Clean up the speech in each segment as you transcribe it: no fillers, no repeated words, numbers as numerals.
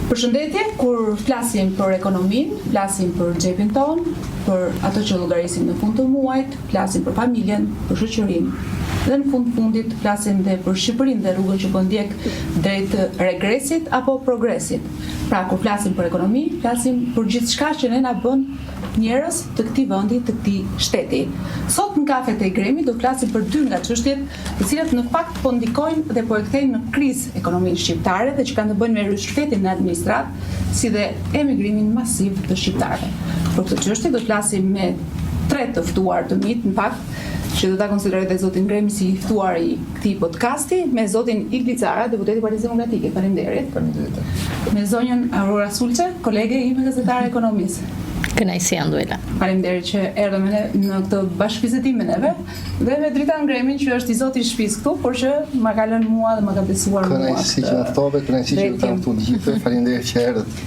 Përshëndetje, kur flasim për ekonominë, flasim për xhepin tonë, për ato që llogarisim në fund të muajit, flasim për familjen, për shoqërinë dhe në fund fundit flasim dhe për Shqipërinë dhe rrugën që po ndjek drejt regresit apo progresit. Pra, kur flasim për ekonomi, flasim për gjithçka që ne na bën njerëz të këtij vendi, të këtij shteti. Sot në Kafe te Gremi do flasim për dy nga çështjet, të cilat në fakt po ndikojnë dhe po e kthejnë në krizë ekonominë shqiptare dhe që kanë të bëjnë me ryshfetin në administratë, si dhe emigrimin masiv të shqiptarëve. Për këtë çështje do të flasim me tre të ftuar të mitë, në fakt, që do ta konsideroj dhe zotin Gremi si i ftuar i këtij podcasti, me zotin Igli Cara, deputeti i Partisë Demokratike. Faleminderit. Faleminderit. Me zonjën Aurora Sulçe, kolege ime gazetare e ekonomisë. Kënaqësi Anduela. Faleminderit që erdhe me ne në këtë bashkëbisedim me neve dhe me Dritan Gremin që është i zoti i shtëpisë këtu, por që ma ka lënë mua dhe ma ka besuar mua. Kënaqësi që na ftove, kënaqësi që ju kam këtu të gjithëve. Faleminderit që erdhët.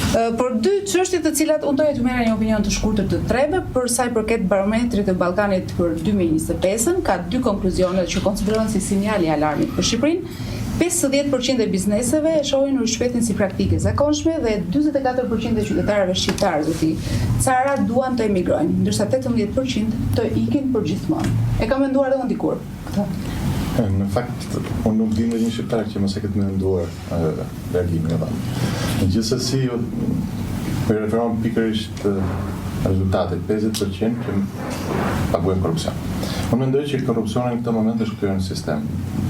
Për dy çështje të cilat unë doja të merrja një opinion të shkurtër të treve për sa i përket barometrit të Ballkanit për 2025-ën, ka dy konkluzione që konsiderohen si sinjal i alarmit për Shqipërinë. 50% e bizneseve e shohin ryshfetin si praktikë e zakonshme dhe 44% e qytetarëve shqiptarë, zoti Cara, duan të emigrojnë, ndërsa 18% të ikin për gjithmonë. E kam menduar edhe unë dikur këtë. Në fakt, unë nuk di ndonjë shqiptar që mos e ketë menduar largimin e vendit. Gjithsesi, po i referohem pikërisht rezultatit 50% që paguajnë korrupsion. Unë mendoj që korrupsioni në këtë moment është kthyer në sistem.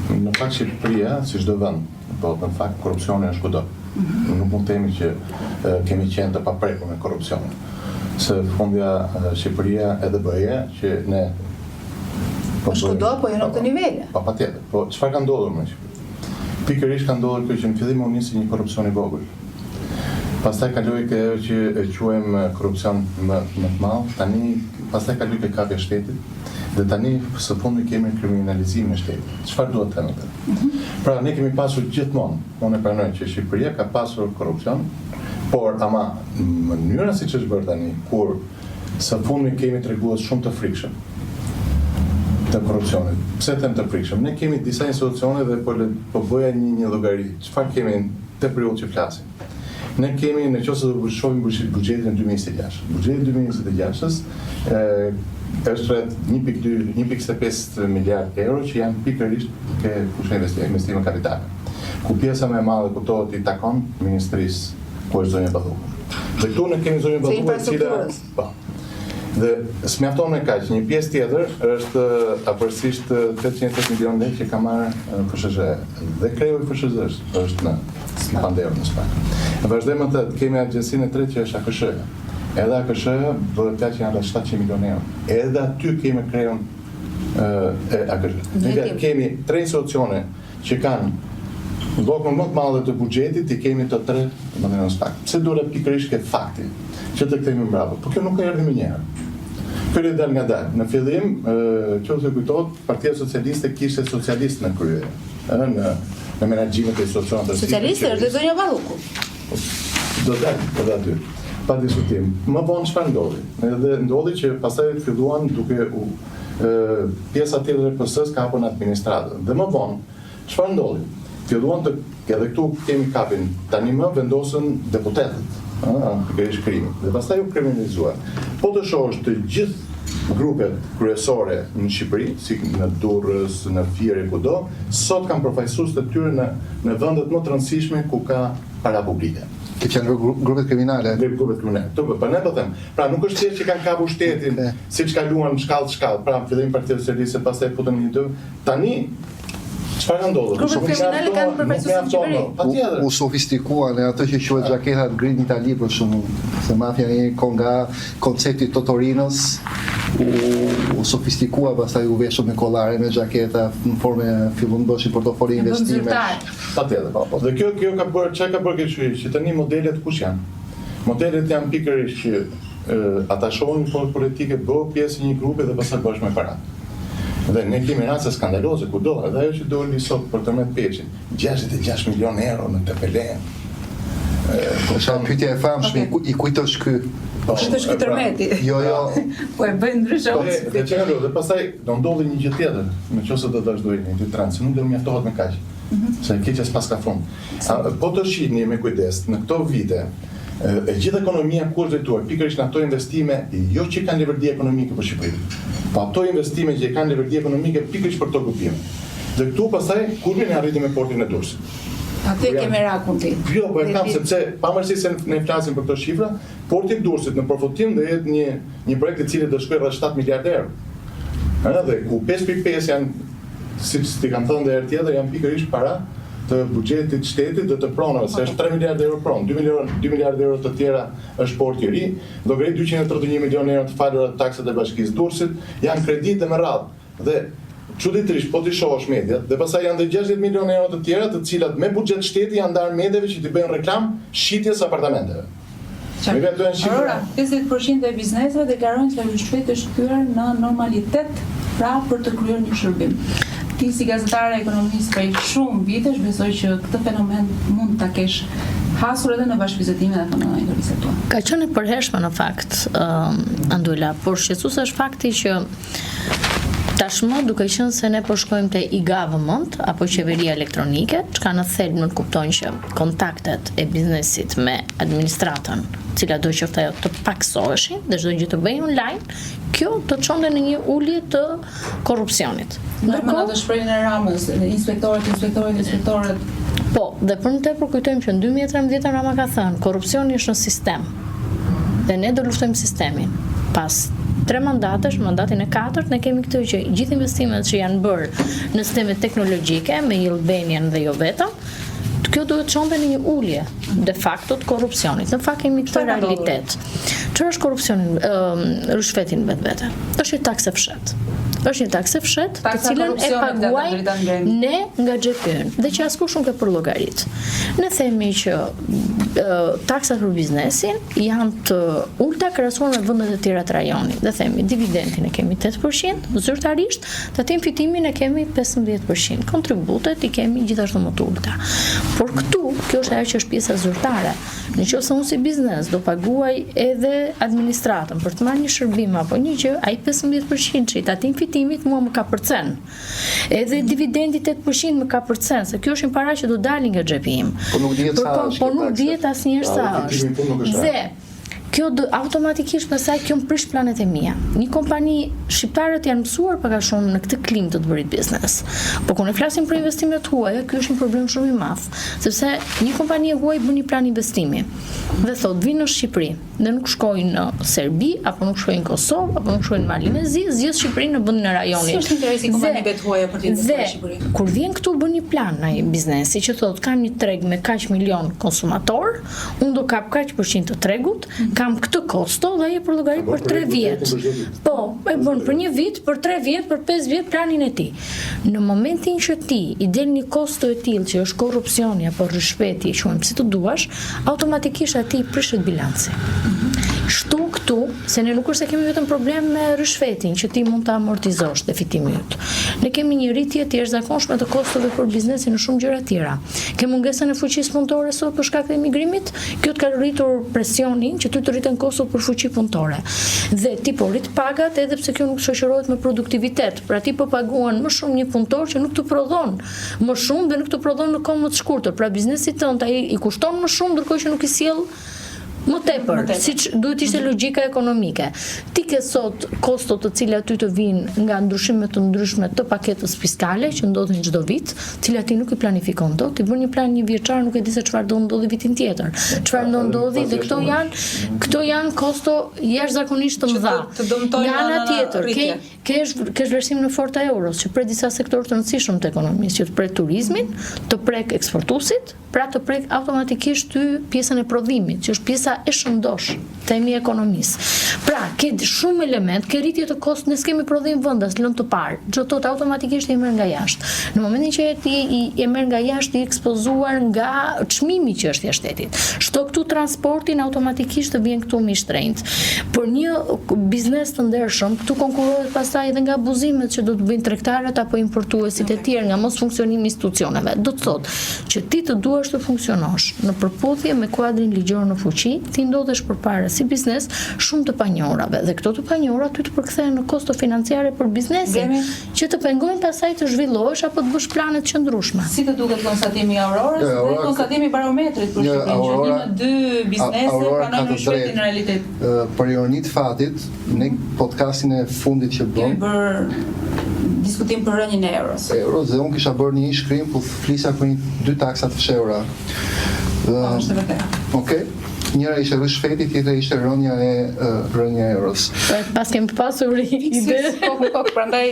Në fakt Shqipëria, si çdo vend në botë, në fakt korrupsioni është kudo. Mm -hmm. Nuk mund të themi që kemi qenë të paprekur me korrupsionin. Se fundja Shqipëria edhe BE-ja që ne po është kudo, po jo në këtë nivel. Po patjetër. Po çfarë ka ndodhur me Shqipërinë? Pikërisht ka ndodhur kjo që në fillim u nisi një korrupsion i vogël. Pastaj kaloi ke ajo që e quajmë korrupsion më më të madh, tani pastaj kaloi ke kapja e shtetit dhe tani së fundmi kemi kriminalizimin e shtetit. Çfarë dua të them me këtë? Mhm. Pra ne kemi pasur gjithmonë, unë e pranoj që Shqipëria ka pasur korrupsion, por ama mënyra siç është bërë tani, kur së fundmi kemi tregues shumë të frikshëm të korrupsionit. Pse them të frikshëm? Ne kemi disa institucione dhe po po bëja një një llogari. Çfarë kemi këtë periudhë që flasim? Ne kemi në qoftë se do shohim buxhetin e 2026. Buxheti i 2026-s është rreth 1.2 1.5 miliard euro që janë pikërisht ke fusha investime, investime kapitale. Ku pjesa më e madhe kuptohet i takon ministrisë ku është zonja Balluku. Dhe këtu ne kemi zonjën Balluku e cila po. Dhe s'mjafton me kaq, një pjesë tjetër është afërsisht 808 milionë lekë që ka marrë FSHZ. Dhe kreu i FSHZ është në i pandehur në SPAK. E vazhdojmë atë, kemi agjencinë e tretë që është AKSH-ja. Edhe AKSH-ja bëhet fjalë që janë rreth 700 milionë euro. Edhe aty kemi kreun e AKSH. Ne kemi tre institucione që kanë bllokun më të madhe të buxhetit i kemi të tre domethënë në SPAK. Pse dola pikërisht ke fakti që të kthehemi mbrapa? Po kjo nuk erdhi menjëherë. Kjo erdhi dalëngadalë. Në fillim, qoftë se kujtohet, Partia Socialiste kishte socialist në krye, ë në në menaxhimet e institucioneve të Socialiste është dhe zonja Balluku. Do dal edhe aty. Pa diskutim. Më vonë çfarë ndodhi? Edhe ndodhi që pastaj filluan duke u pjesa tjetër e PS-së kapën administratën. Dhe më vonë, çfarë ndodhi? Filluan të edhe këtu kemi kapin, tani më vendosën deputetët, ëh, pikërisht krimin. Dhe pastaj u kriminalizua. Po të shohësh të gjithë grupet kryesore në Shqipëri, si në Durrës, në Fier e kudo, sot kanë përfaqësues të tyre në në vendet më të rëndësishme ku ka para publike. Ke fjalën për grupet kriminale. Grupet kriminale. Po, po ne po them, Pra nuk është thjesht që kanë kapur shtetin, siç kaluan shkallë shkallë, pra në fillim Partia Socialiste, pastaj futën një dy. Tani çfarë ka ndodhur? Grupet kriminale kanë përfaqësues në qeveri. Patjetër. U sofistikuan në ato që quhet xhaketat gri në Itali për shembull, se mafia një kohë nga koncepti i Toto Riinës u, u sofistikua, pastaj u veshën me kollare, me xhaketa, në formë fillun bëshin portofoli investimesh. Patjetër. Po, po. Dhe kjo kjo ka bërë, çka ka bërë kjo që tani modelet kush janë? Modelet janë pikërisht që atashohen një forcë politike, bëhu pjesë e një grupi dhe pastaj bëhesh me para. Dhe ne kemi raste skandaloze kudo, edhe ajo që doli sot për Tërmet Peçin, 66 milionë euro në Tepelenë. Është ajo pyetja e famshme, okay. i kujt është ky? Po, kujt është ky pra, tërmeti? Jo, jo. Po e bëjnë ndryshe. Po, dhe çka ndodh? Dhe pastaj do ndodhi një gjë tjetër, në qoftë se do të vazhdojë një trend, se nuk do mjaftohet me kaq. Mm -hmm. Se e keqja s'paska fund. A, po të shihni me kujdes, në këto vite, e gjithë ekonomia ku është drejtuar, pikërisht në ato investime, jo që kanë leverdi ekonomike për Shqipërinë, po ato investime që kanë leverdi ekonomike pikërisht për këto grupime. Dhe këtu pastaj kulmin e arriti me portin e Durrësit. Atë e ke merakun ti. Jo, po e kam sepse pavarësisht se ne flasim për këto shifra, porti i Durrësit në përfundim do jetë një një projekt i cili do shkojë rreth 7 miliardë euro. Ëh, dhe ku 5.5 janë siç t'i kam thënë dhe herë tjetër, janë pikërisht para të buxhetit të shtetit dhe të pronave, se është 3 miliardë euro pronë, 2 miliardë 2 miliardë euro të tjera është porti i ri, llogarit 231 milionë euro të falura taksat e bashkisë Durrësit, janë kreditë dhe me radhë. Dhe çuditërisht po t'i shohësh mediat, dhe pastaj janë dhe 60 milionë euro të tjera të cilat me buxhet shteti janë ndarë mediave që t'i bëjnë reklamë shitjes së apartamenteve. Mirë, ato janë shifra. Aurora, 50% e bizneseve deklarojnë se ryshfeti është kthyer në normalitet, pra për të kryer një shërbim. Ti si gazetare e ekonomisë prej shumë vitesh, besoj që këtë fenomen mund ta kesh hasur edhe në bashkëbisedime apo në intervistat tua. Ka qenë e përhershme në fakt, uh, Anduela, por shqetësuese është fakti që Tashmë, duke qenë se ne po shkojmë te e-government apo qeveria elektronike, çka në thelb nënkupton që kontaktet e biznesit me administratën, cilado qoftë ajo të pakësoheshin dhe çdo gjë të bëhej online, kjo do të çonte në një ulje të korrupsionit. Ndërkohë, atë shprehjen e Ramës, inspektorët, inspektorët, inspektorët. Po, dhe për më tepër kujtojmë që në 2013 Rama ka thënë, korrupsioni është në sistem. Dhe ne do luftojmë sistemin. Pas tre mandatesh, mandatin e katërt, ne kemi këtë që gjithë investimet që janë bërë në sistemet teknologjike me e-Albanian dhe jo vetëm, kjo duhet të çonte në një ulje de facto të korrupsionit. Në fakt kemi këtë realitet. Çfarë është korrupsioni, ë, ryshfeti në vetvete? Është një taksë e fshehtë. Është një taksë e fshehtë, të cilën e paguajmë ne nga xhepi ynë dhe që askush nuk e përllogarit. Ne themi që taksat për biznesin janë të ulta krahasuar me vendet e tjera të rajonit. Dhe themi dividendin e kemi 8% zyrtarisht, tatim fitimin e kemi 15%. Kontributet i kemi gjithashtu më të ulta. Por këtu, kjo është ajo që është pjesa zyrtare. Në qoftë se unë si biznes do paguaj edhe administratën për të marrë një shërbim apo një gjë, ai 15% i tatim fitimit mua më kapërcen. Edhe dividendi 8% më kapërcen, se kjo është një para që do dalin nga xhepi im. Po nuk dihet sa është. Po nuk dihet asnjëherë sa është. Dhe kjo do automatikisht pastaj kjo më prish planet e mia. Një kompani shqiptarët janë mësuar pak a shumë në këtë klimë të të bërit biznes. Po kur ne flasim për investime të huaja, ky është një problem shumë i madh, sepse një kompani e huaj bën një plan investimi dhe thotë vij në Shqipëri dhe nuk shkoj në Serbi apo nuk shkoj në Kosovë apo nuk shkoj në Malin e Zi, zgjedh Shqipërinë në vendin e rajonit. Si është interesi i kompanive të huaja për të investuar në Shqipëri? Kur vjen këtu bën një plan ai biznesi që thotë kam një treg me kaq milion konsumatorë, unë do kap kaq përqind të tregut, mhm. kam këtë kosto dhe ai e përllogarit për 3 vjet. Po, e bën për një vit, për 3 vjet, për 5 vjet planin e tij. Në momentin që ti i del një kosto e tillë që është korrupsioni apo ryshfeti, e quajmë si të duash, automatikisht atij i prishet bilanci. Shto këtu, se ne nuk është se kemi vetëm problem me ryshfetin që ti mund ta amortizosh te fitimi yt. Ne kemi një rritje të jashtëzakonshme të kostove për biznesin në shumë gjëra tjera. Ke mungesën e fuqisë punëtore sot për shkak të emigrimit, kjo të ka rritur presionin që ty të rriten kostot për fuqi punëtore. Dhe ti po rrit pagat edhe pse kjo nuk shoqërohet me produktivitet. Pra ti po paguan më shumë një punëtor që nuk të prodhon më shumë dhe nuk të prodhon në kohë më të shkurtër. Pra biznesit tënd ai i kushton më shumë ndërkohë që nuk i sjell më tepër, siç duhet të ishte logjika ekonomike. Ti ke sot kosto të cilat ty të vijnë nga ndryshime të ndryshme të paketës fiskale që ndodhin çdo vit, të cilat ti nuk i planifikon dot, ti bën një plan një vjeçar, nuk e di se çfarë do ndodhi vitin tjetër. Çfarë do ndodhi dhe këto janë këto janë kosto jashtëzakonisht të mëdha. Nga ana tjetër, ke Ke ke zhvlerësimin e fortë të euros, që prek disa sektorë të rëndësishëm të ekonomisë, që të prek turizmin, të prek eksportuesit, pra të prek automatikisht ty pjesën e prodhimit, që është pjesa e shëndoshë, themi ekonomisë. Pra, ke shumë element, ke rritje të kostos, ne s'kemi prodhim vendas, lëndë të parë, që do të thotë automatikisht i merr nga jashtë. Në momentin që ti i, i merr nga jashtë, i ekspozuar nga çmimi që është jashtë shtetit. Shto këtu transportin, automatikisht të vjen këtu më i shtrenjtë. Për një biznes të ndershëm, këtu konkurrohet pastaj edhe nga abuzimet që do të bëjnë tregtarët apo importuesit e tjerë nga mosfunksionimi i institucioneve. Do të thotë që ti të duash të funksionosh në përputhje me kuadrin ligjor në fuqi, Pastaj ti ndodhesh përpara si biznes shumë të panjohurave dhe këto të panjohura ty të përkthehen në kosto financiare për biznesin, që të pengojnë pastaj të zhvillohesh apo të bësh plane të qëndrueshme. Si të duket konstatimi i Aurorës dhe konstatimi i barometrit për Shqipërinë, që një në dy biznese pranojnë ryshfetin në realitet? Për ironi të fatit, ne podcastin e fundit që bëmë, kemi bërë diskutim për rënien e euros. Euros dhe unë kisha bërë një shkrim ku flisja për një dy taksa të fshehura. Po, është e vërtetë. Okej. Njëra ishte ryshfeti, tjetra ishte rënia e rënia e euros. Pra, paskemi pasur ide. Po, po, po, prandaj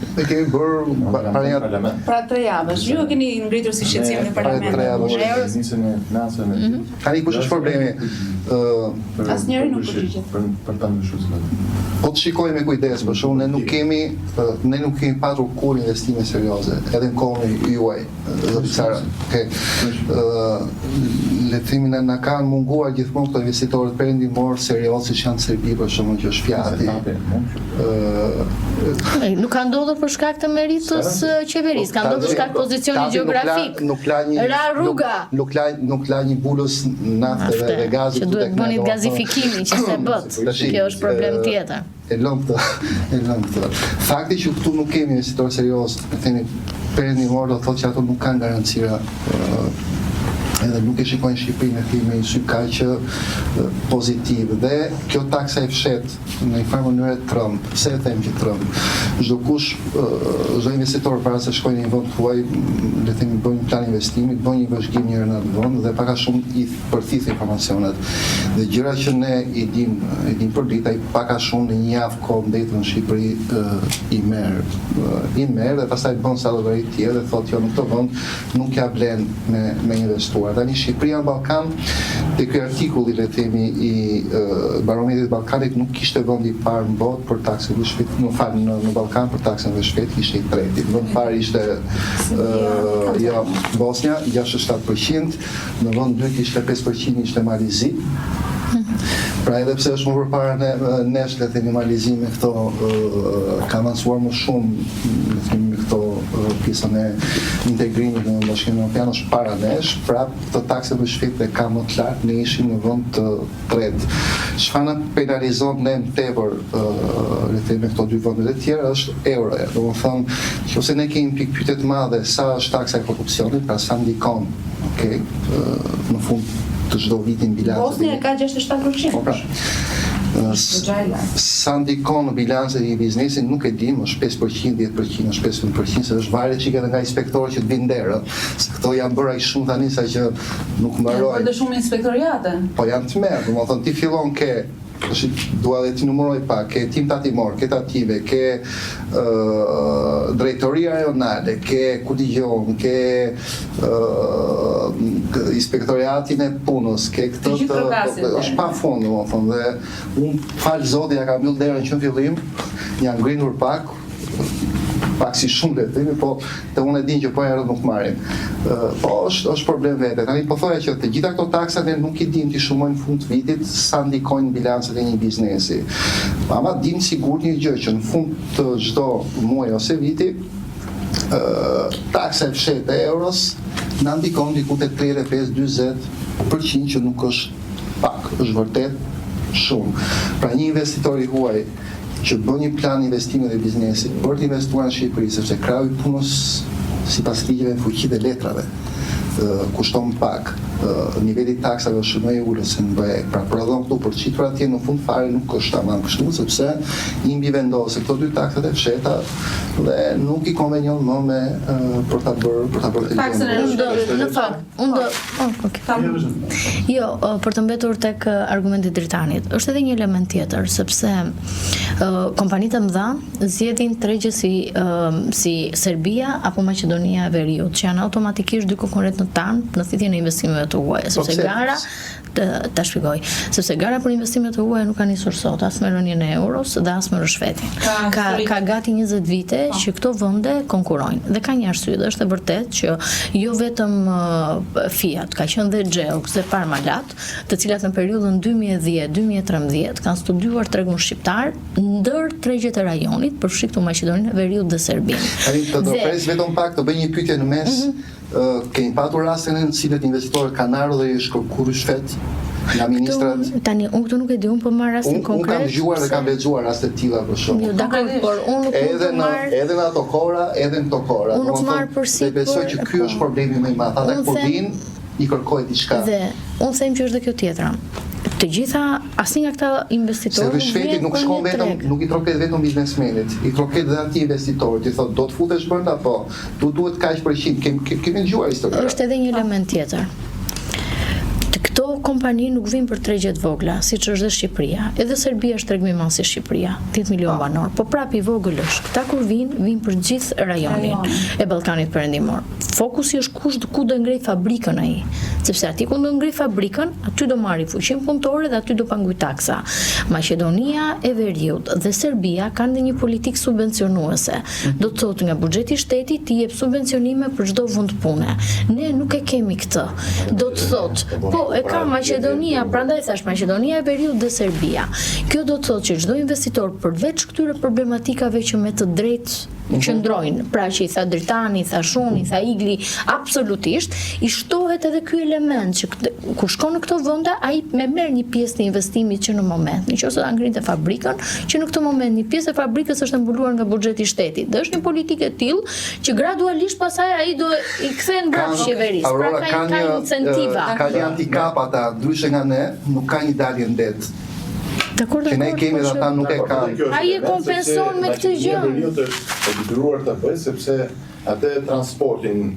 E kemi bërë para një para tre javësh. Ju e keni ngritur si shqetësim në parlament. Para tre javësh. Euros. Nisën e financave me. Mhm. Tani kush është problemi? Ë Asnjëri nuk përgjigjet. Për për ta ndryshuar situatën. Po të shikojmë me kujdes, për shembull, ne nuk kemi ne nuk kemi patur kurrë investime serioze, edhe në kohën juaj. Zoti Sara, okay. Le të themi na na kanë munguar gjithmonë këto investitorët perëndimorë seriozë siç janë Serbi për shembull që është Fiati. Nuk ka ndodhur për shkak të meritës së qeverisë, ka ndodhur për shkak të pozicionit gjeografik. Nuk la një ra rruga. Nuk la nuk la një bullës nafte dhe gazi këtu tek ne. Që duhet bënit gazifikimin që s'e bëtë. Kjo është problem tjetër. E lëmë këtë, e lëmë këtë. Fakti që këtu nuk kemi investitorë seriozë, le themi perëndimorë do të thotë që ato nuk kanë garancira edhe nuk e shikojnë Shqipërinë e themi me një sy kaq pozitiv dhe kjo taksa e fshehtë në një farë mënyre tremb. Pse e them që tremb? Çdokush, çdo investitor para se shkojë në një vend huaj, le të themi bën një plan investimi, bën një vëzhgim një herë në atë vend dhe pak a shumë i përthith informacionet dhe gjërat që ne i dimë, i dimë përditë, ai pak a shumë në një javë kohë ndenjur në Shqipëri i merr, i merr dhe pastaj bën ca llogari të tjera dhe thotë jo në këtë vend nuk ia vlen me me investuar. Tani Shqipëria në Ballkan te ky artikulli le të themi i Barometrit të Ballkanit nuk ishte vendi i parë në botë për taksën e ryshfetit, më fal në në Ballkan për taksën e ryshfetit ishte i treti. Në vend të parë ishte jo Bosnja 67%, Në vend dytë ishte 5% ishte Mali i Zi. Pra edhe pse është më përpara ne, nesh le të themi Mali i Zi me këto ka avancuar më shumë le të themi me këto pjesën e integrimit në Bashkimin Evropian është para nesh, prap këtë taksën e ryshfetit e ka më të lartë, ne ishim në vend të tretë. Çfarë na penalizon ne më tepër le të themi me këto dy vendet e tjera është euroja. Domethënë, nëse ne kemi pikëpyetje të madhe sa është taksa e korrupsionit, pra sa ndikon Okej, në fund të çdo viti në bilancet. Bosnja e ka 67%. Po pra. Sa ndikon në bilancet e një biznesi nuk e dim, është 5%, 10%, është 15%, se është varet çik edhe nga inspektorët që të vinë derë, se këto janë bërë aq shumë tani sa që nuk mbarojnë. Janë bërë shumë inspektoriate. Po janë tmerr, domethënë ti fillon ke Tash dua dhe t'i numëroj pak, ke tim tatimor, ke tatime, ke uh, drejtori rajonale, ke ku di unë, ke uh, inspektoriatin e punës, ke këtë të, të është pa fund, domethënë, dhe unë falë Zotit ia kam mbyll derën që në fillim, janë ngrindur pak, pak si shumë le të themi, po te unë e din që po erdhën nuk marrin. Po është është problem vete. Tani po thoja që të gjitha këto taksa ne nuk i dim t'i shumojmë në fund të vitit sa ndikojnë në bilancet e një biznesi. Po ama dim sigurt një gjë që në fund të çdo muaji ose viti ë taksa e fshehtë e euros na ndikon diku te 35-40% që nuk është pak, është vërtet shumë. Pra një investitor i huaj që bën një plan investimi dhe biznesi për të investuar në Shqipëri, sepse krahu i punës sipas ligjeve në fuqi dhe letrave kushton pak, niveli i taksave është shumë më i ulët se në BE, pra prodhon këtu për të shitur atje në fund fare nuk është tamam kështu, sepse i mbivendose këto dy taksat e fshehta dhe nuk i konvenjon më me për ta bërë për ta bërë të gjë. Në fakt, Unë do, oh, okay. Jo, për të mbetur tek argumenti i Dritanit, është edhe një element tjetër, sepse uh, kompanitë e mëdha zgjedhin tregje si uh, si Serbia apo Maqedonia e Veriut, që janë automatikisht dy konkurrentët tanë në thithjen e investimeve të huaja, po sepse gara Të ta shpjegoj, sepse gara për investime të huaja nuk ka nisur sot, as me rënien e euros dhe as me ryshfetin. Ka ka, ka gati 20 vite po. që këto vende konkurrojnë dhe ka një arsye dhe është e vërtetë që jo vetëm Fiat, ka qenë dhe Geox dhe Parmalat, të cilat në periudhën 2010-2013 kanë studiuar tregun shqiptar ndër tregjet e rajonit, përfshi këtu Maqedoninë e Veriut dhe Serbinë. Tani të ndërpres vetëm pak të bëj një pyetje në mes. Mm -hmm. Kemi patur raste në të cilat investitorët kanë ardhur dhe i është kërkuar ryshfet nga ministrat. Këtu, tani unë këtu nuk e di, unë po marr rastin konkret. Unë kam dëgjuar dhe kam lexuar raste të tilla për shembull. Jo, dakord, por unë nuk mund të marr edhe në ato kohëra, edhe në këto kohëra. Unë nuk marr përsipër. Dhe besoj që ky është problemi më i madh. Ata kur vijnë i kërkohet diçka. Dhe unë them që është dhe kjo tjetra. Të gjitha, asnjë nga këta investitorë nuk vjen nuk shkon vetëm, nuk i troket vetëm biznesmenit, i troket dhe atij investitorit, i thotë do të futesh brenda po, t'u duhet kaq për qind, kemi kemi dëgjuar histori. Është edhe një element tjetër. Këto kompani nuk vijnë për tregje të vogla, siç është dhe Shqipëria. Edhe Serbia është treg më i madh se Shqipëria, 10 milionë po. banorë, po prapë i vogël është. Këta kur vijnë, vijnë për gjithë rajonin e Ballkanit Perëndimor. Fokusi është kush ku do ngrejë fabrikën ai, sepse aty ku do ngrejë fabrikën, aty do marri fuqinë punëtore dhe aty do paguajë taksa. Maqedonia e Veriut dhe Serbia kanë dhe një politikë subvencionuese. Do të thotë nga buxheti i shtetit ti jep subvencionime për çdo vend pune. Ne nuk e kemi këtë. Do të thotë, po e ka Maqedonia, prandaj thashë Maqedonia e Veriut dhe Serbia. Kjo do të thotë që çdo investitor përveç këtyre problematikave që me të drejtë mhm. qëndrojnë, pra që i tha Dritani, i tha Shuni, i tha Igli, absolutisht, i shtohet edhe ky element që kur shkon në këto vende, ai me merr një pjesë të investimit që në moment, në qoftë se ta ngrinte fabrikën, që në këtë moment një pjesë e fabrikës është e mbuluar nga buxheti i shtetit. Dhe është një politikë e tillë që gradualisht pastaj ai do i kthehet mbrapsht qeverisë. Pra ka, ka, ka incentiva. Ka një handikap ata, ndryshe nga ne, nuk ka një dalje në det. Dakord, që ne kemi dhe ata nuk e po, kanë. Ai e kompenson me këtë gjë. Maqedonia e Veriut është e detyruar ta bëjë sepse atë transportin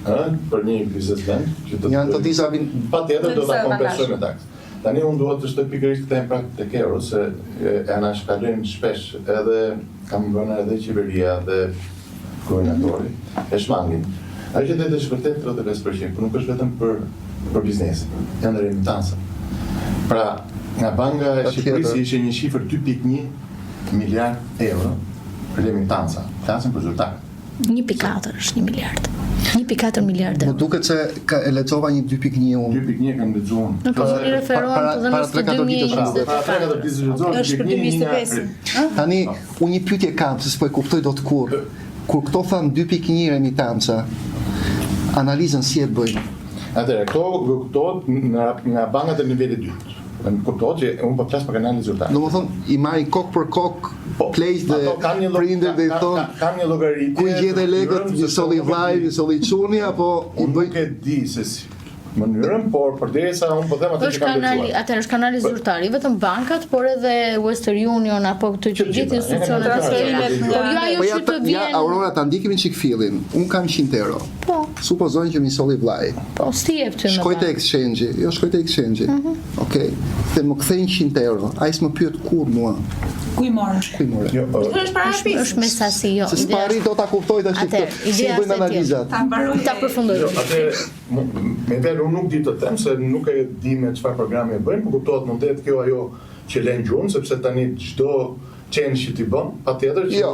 ë për një biznesmen që do janë të disa vin patjetër do ta kompensojë me taksë. Tani unë dua të shtoj pikërisht këtë pra tek euro se e anashkalojmë shpesh edhe kam vënë edhe qeveria dhe guvernatori e shmangin. Ajo që thatë është vërtet 35%, por nuk është vetëm për për biznesin, janë remitancat. Pra, nga Banka e Shqipërisë ishte një shifër 2.1 miliard euro remitanca. Flasim për zyrtarët. 1.4 është 1 miliard. 1.4 miliard euro. Më duket se ka, e lexova një 2.1 unë. 2.1 kam lexuar unë. Nuk po i referohem të dhënës të 2024. Para 3-4 ditësh lexova Është për 2025. Tani, unë një pyetje kam, se s'po e kuptoj dot kurrë. Kur këto thanë 2.1 remitanca, analizën si e bëjnë? Atëherë, këto kuptohet nga, nga bankat e nivelit 2. Dhe kuptohet që unë po flas për kanalin zyrtar. Domethënë, i marrin kokë për kokë po, pleqtë dhe prindër dhe i thonë kanë një llogaritje. Ku i gjete lekët, i solli vllai, i solli çuni apo i bëj Nuk e di se si mënyrën, por përderisa unë po them atë që kam lexuar. Atëherë është kanali po- zyrtar, jo vetëm bankat, por edhe Western Union apo të gjithë institucionet e tjera. Por jo ajo po që të vjen. Ja, Aurora ta ndjekim një çik fillin. Unë kam 100 euro. Po. Supozojmë që m'i solli vllai. Po, s'ti jep ty më. Shkoj te exchange, jo shkoj te exchange. Mm -hmm. Okej. Okay. Dhe më kthejnë 100 euro. Ai s'më pyet kurrë mua. Ku i more? Ku i more? Jo, po. është para shtëpisë. Është me sasi, jo. Se s'pari do ta kuptoj tash këtë. Si bëjnë analizat? Ta mbaroj. Ta përfundoj. Jo, atëherë me fjalë unë nuk di të them se nuk e di me çfarë programi e bëjnë, por kuptohet mund të jetë kjo ajo që lën gjurmë sepse tani çdo change që ti bën, patjetër që jo.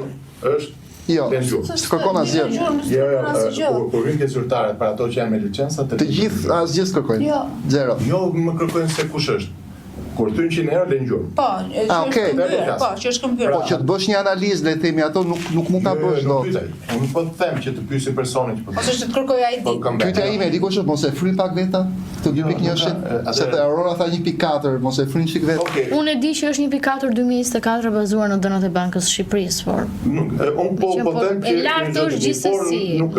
është Jo, s'kërkon asgjë. Jo, jo, kur kur vijnë ke zyrtarët për ato që janë me licenca të gjithë asgjë s'kërkojnë. Jo. Zero. Jo, më kërkojnë se kush është. Kur thyn 100 euro lën gjurmë. Po, që ah, është këmbyer, po, që është këmbyer. Po që të bësh një analizë, le të themi ato nuk nuk mund ta jo, jo, bësh dot. Unë po të them që të pyesin personin që po. Ose që të kërkoj ID. Po, Pyetja ime, di kush është, mos e fryn pak veta? Këtë 2.1-shin, se te Aurora tha 1.4, mos e fryn çik vetë. Okay. Unë e di që është 1.4 2024 bazuar në dhënat e Bankës së Shqipërisë, por nuk unë po po them që e lartë është gjithsesi. Nuk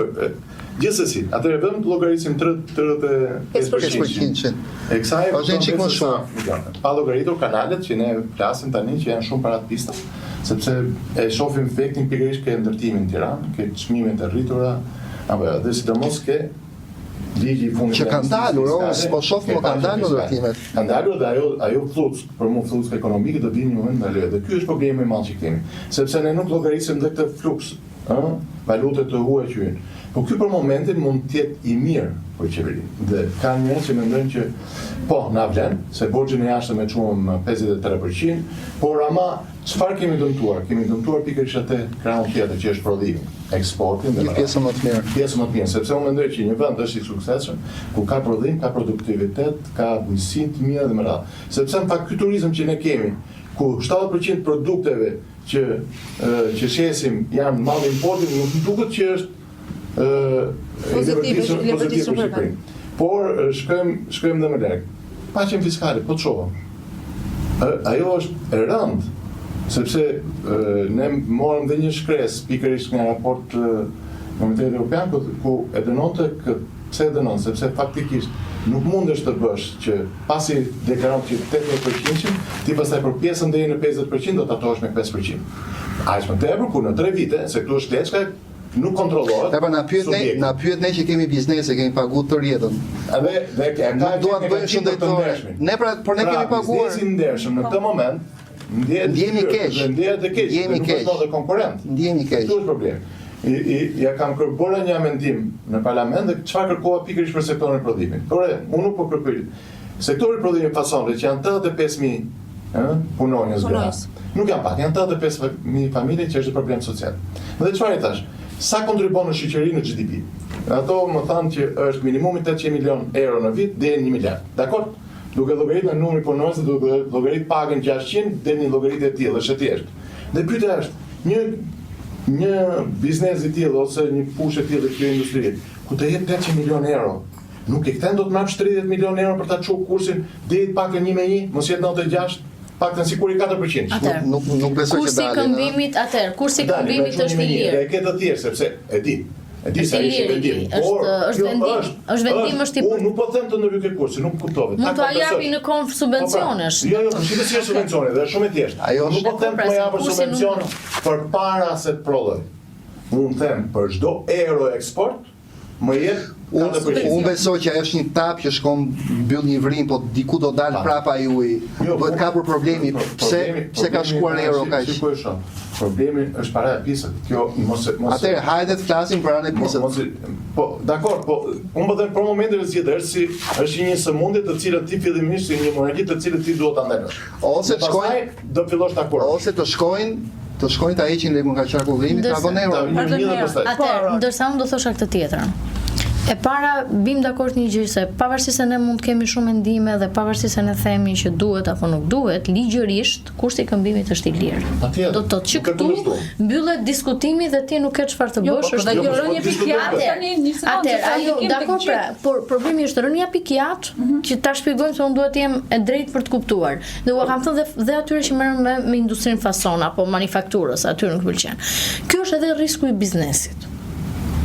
gjithsesi, atëherë vetëm të llogarisim 35%. E kësaj është një çik më shumë. Pa llogaritur kanalet që ne flasim tani që janë shumë para të pista, sepse e shohim efektin pikërisht ke ndërtimi në Tiranë, ke çmimet e rritura, apo jo, dhe sidomos ke ligji i fundit që kanë dalur, o, po shoh më kanë dalur ndërtimet. Kanë dalur dhe ajo ajo flluskë, për mua flluskë ekonomike do vijë një moment ndalojë. Dhe ky është problemi më i madh që kemi, sepse ne nuk llogarisim dhe këtë fluks, ë, valute të huaj që hyn. Po ky për momentin mund të jetë i mirë për qeverinë. Dhe ka njerëz që mendojnë që po, na vlen, se borxhin e jashtëm e çuam 53%, por ama Çfarë kemi dëmtuar? Kemi dëmtuar pikërisht atë krahun tjetër që është prodhimi, eksportin dhe pjesën më të mirë. Pjesën më të mirë, sepse unë mendoj që një vend është i suksesshëm kur ka prodhim, ka produktivitet, ka bujqësi të mirë dhe me radhë. Sepse në fakt ky turizëm që ne kemi, ku 70% produkteve që që shesim janë mall importi, nuk më duket që është ë. Pozitiv, pozitiv për Shqipërinë. Por shkojmë shkojmë dhe më larg. Paqen fiskale, po të shohim. Ajo është e rëndë, sepse ne morëm dhe një shkresë pikërisht nga raport Komuniteti Evropian ku, ku e dënonte këtë pse e dënon, sepse faktikisht nuk mundesh të bësh që pasi deklaron që 18%, ti pastaj për pjesën deri në 50% do tatohesh me 5%. Aq më tepër kur në 3 vite, se këtu është kleçka, nuk kontrollohet. Po na pyet ne, na pyet ne që kemi biznes, e kemi paguar tërë jetën. Edhe dhe ke ka nuk duam të bëjmë shëndetësore. Ne pra, por ne pra, kemi paguar. Biznesi i ndershëm në këtë moment ndjehet ndjehemi keq, ndjehet keq, ndjehemi keq. Nuk është konkurrent. Ndjehemi keq. Këtu është problemi. I, i, ja kam kërkuar një amendim në parlament dhe çfarë kërkova pikërisht për sektorin e prodhimit. Ore, unë nuk po kërkoj. Sektori i prodhimit fasonëve që janë 85000 ë punonjës gra. Nuk janë pak, janë 85000 familje që është problem social. Dhe çfarë i thash? Sa kontribuon në shoqëri në GDP? Ato më thanë që është minimumi 800 milion euro në vit deri në 1 miliard. Dakor? Duke llogaritur në numrin punonjësve, duke llogaritur pagën 600 deri në llogaritje e tillë, është e thjeshtë. Dhe pyetja është, një një biznes i tillë ose një fushë e tillë e kjo industrie, ku të jetë 800 milion euro, nuk e kthen dot mbrapsht 30 milion euro për ta çuar kursin deri të paktën 1 me 1, mos jetë 96, paktën siguri 4%. Atëherë, Nuk nuk besoj që kursi i dalin. ëh. këmbimit, atëherë, kursi i Dalin, këmbimit me është i 1 me 1, lirë. Dhe e ke të thjeshtë sepse e di. E di Është sa i ishte lirë, vendim. i lirë. Por Është- është kjo vendim, është vendim, është i Unë nuk po them të ndërhyjë kursi, nuk kuptove. Mund Ta t'ua kompensoj. japi në kohë Po pra, subvencionesh. Jo, jo, po shikoj si është subvencioni dhe është shumë e thjeshtë. Ajo Nuk është- po them të më Pra, japësh kursi nuk- subvencion përpara se të prodhoj. Unë them për çdo euro eksport më jep Unë 4%. unë besoj që ajo është një tap që shkon mbyll një vrim, po diku do dal Pa. prapa i uji. Jo, Duhet po- kapur problemi, pro- pse problemi- pse ka problemi shkuar është euro si- kaq. Si ku e shoh? Problemi është para e pisët. Kjo mos mos Atëherë hajde të flasim për anën e Mos, pisët. mos, po, dakor, po unë po them për momentin e zgjidhë është si është një sëmundje të cilën ti fillimisht si një hemorragji të cilën ti duhet ta ndalosh. Ose Dhe pastaj shkojnë do fillosh ta kurosh. ose të shkojnë, të shkojnë ta heqin lekun nga qarkullimi, ta Ndërsa- vënë euro. Ta- Një një dhe pastaj. Atëherë, Po, ndërsa unë do thosha këtë tjetrën. E para, bim dakord një gjë se pavarësisht se ne mund të kemi shumë mendime dhe pavarësisht se ne themi që duhet apo nuk duhet, ligjërisht kursi i këmbimit është i lirë. Patjetër. Do të thotë që Nuk e këtu kundërshtuam. mbyllet diskutimi dhe ti nuk ke çfarë të Jo, bësh, po, është dhe Jo, kjo po, rënje po, diskutojmë pikiat këtë. tani një sekondë, Atëherë, se sa ajo, ndikim tek dakor gjithë. pra, por problemi është rënia pikiat, që ta shpjegojmë se unë duhet të jem e drejtë për të kuptuar. Dhe ua kam thënë dhe, dhe atyre që merren me, me industrinë fason apo manufakturës, atyre nuk pëlqen. Kjo është edhe risku i biznesit.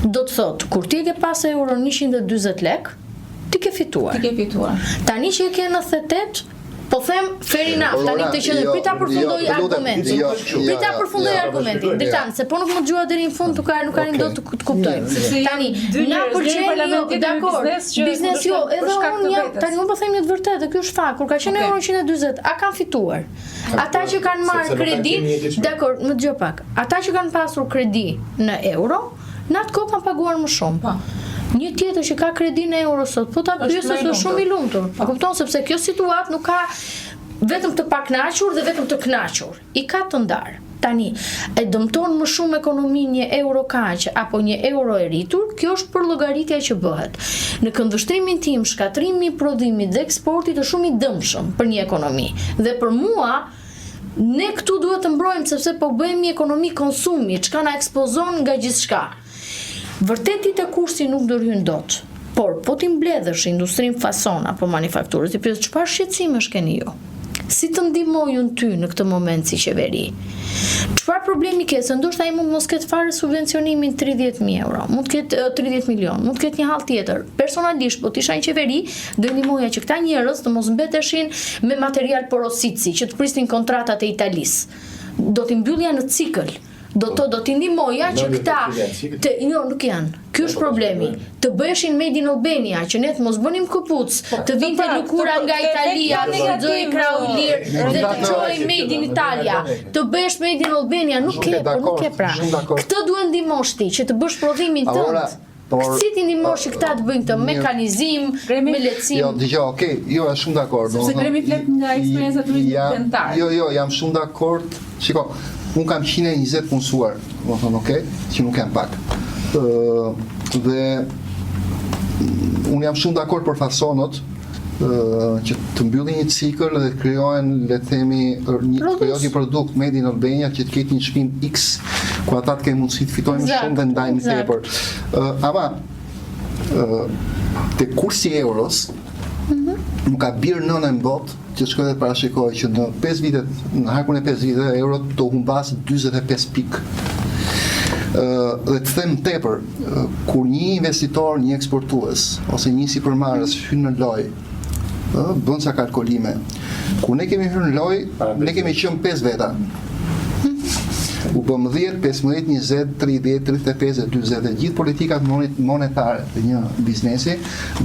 Do të thotë, kur ti e ke pas euro 140 lek, ti ke fituar. Ti ke fituar. Tani që e ke 98, po them fair enough, Aurora, tani këtë qendër jo, prita përfundoj jo, të lutem, argumentin. jo, jo, Prita jo, përfundoj jo, argumentin. jo. Dritan, se po nuk më dëgjua deri në fund, nuk arrin nuk arrin Okej. dot të, të kuptojmë. Sepse janë Tani dy na njerëz, njëri pëlqen jo, parlament, tjetri me dakor. biznes që Biznes jo, kundërshtojnë edhe për shkak unë të jam, vetes. tani unë po them një të vërtetë, dhe ky është fakt. Kur ka qenë Okej. euro 140, a kanë fituar? Ata që kanë Sepse marrë nuk kanë kredi, qenë një ditë dakor, më dëgjoj pak. Ata që kanë pasur kredi në euro, në atë kohë kanë paguar më shumë. Po. Një tjetër që ka kredi në euro sot, po ta Është pyesësh më i është shumë i lumtur. A kupton sepse kjo situatë nuk ka vetëm të pakënaqur dhe vetëm të kënaqur. I ka të ndarë. Tani, e dëmton më shumë ekonominë një euro kaq apo një euro e rritur, kjo është për llogaritja që bëhet. Në këndvështrimin tim, shkatrimi i prodhimit dhe eksportit është shumë i dëmshëm për një ekonomi. Dhe për mua, ne këtu duhet të mbrojmë sepse po bëjmë një ekonomi konsumi, çka na ekspozon nga gjithçka. Vërtet ti te kursi nuk ndërhyn dot. Por po ti mbledhësh industrinë fason apo manufakturës, i pyet çfarë shqetësimesh keni ju? Si të ndihmoj unë ty në këtë moment si qeveri? Çfarë problemi ke? Se ndoshta ai mund mos ketë fare subvencionimin 30.000 euro, mund të ketë eh, 30 milion, mund të ketë një hall tjetër. Personalisht, po të isha në qeveri, do i ndihmoja që këta njerëz të mos mbeteshin me material porositësi, që të prisnin kontratat e Italisë. Do t'i mbyllja në cikël. Do të do t'i ndihmoja që këta 95 janë cikël. të jo nuk janë. Ky është Po, po, problemi. Të bëheshin made in Albania, që ne të mos bënim këpuc, të vinte pra, lëkura të- nga të Italia, efekta të shfrytëzojë negativ, krahu i lirë dhe të Negativ. çohej made in Italia. Të bëhesh made in Albania, nuk Shumë ke, po nuk dakord, ke pra. shumë dakord. Këtë duhet ndihmosh ti, që të bësh prodhimin Aurora, tënd. por- Si ti ndihmosh që këta të bëjnë këtë Mirë. mekanizim, Gremi? me lehtësim? Jo, dëgjoj, okay, jo, jam shumë dakord. Sepse domethënë, Gremi flet nga eksperienca e turizmit jam- ventar. Jo, jo, jam shumë dakord. Shiko, unë kam 120 punësuar, domethënë, okay, që nuk janë pak. Ë dhe mm, unë jam shumë dakord për fasonët ë që të mbyllin një cikël dhe të krijohen, le të themi, një Produkt. krijohet një produkt made in Albania që të ketë një çmim X ku ata të kenë mundësi të fitojnë më Eksakt, shumë dhe ndajnë më eksakt. tepër. Ë ama. Ë te kursi i euros mm -hmm. nuk ka bir nëne në botë që shkoj dhe parashikoj që në 5 vitet, në harkun e 5 viteve euro të humbasë 45 pikë. Ë dhe të them tepër, kur një investitor, një eksportues ose një sipërmarrës hyn në lojë, ë bën ca kalkulime. Kur ne kemi hyrë në lojë, ne kemi qenë 5 veta. U bëmë 10, 15, 20, 30, 35 dhe 40 dhe gjithë politikat monetare të një biznesi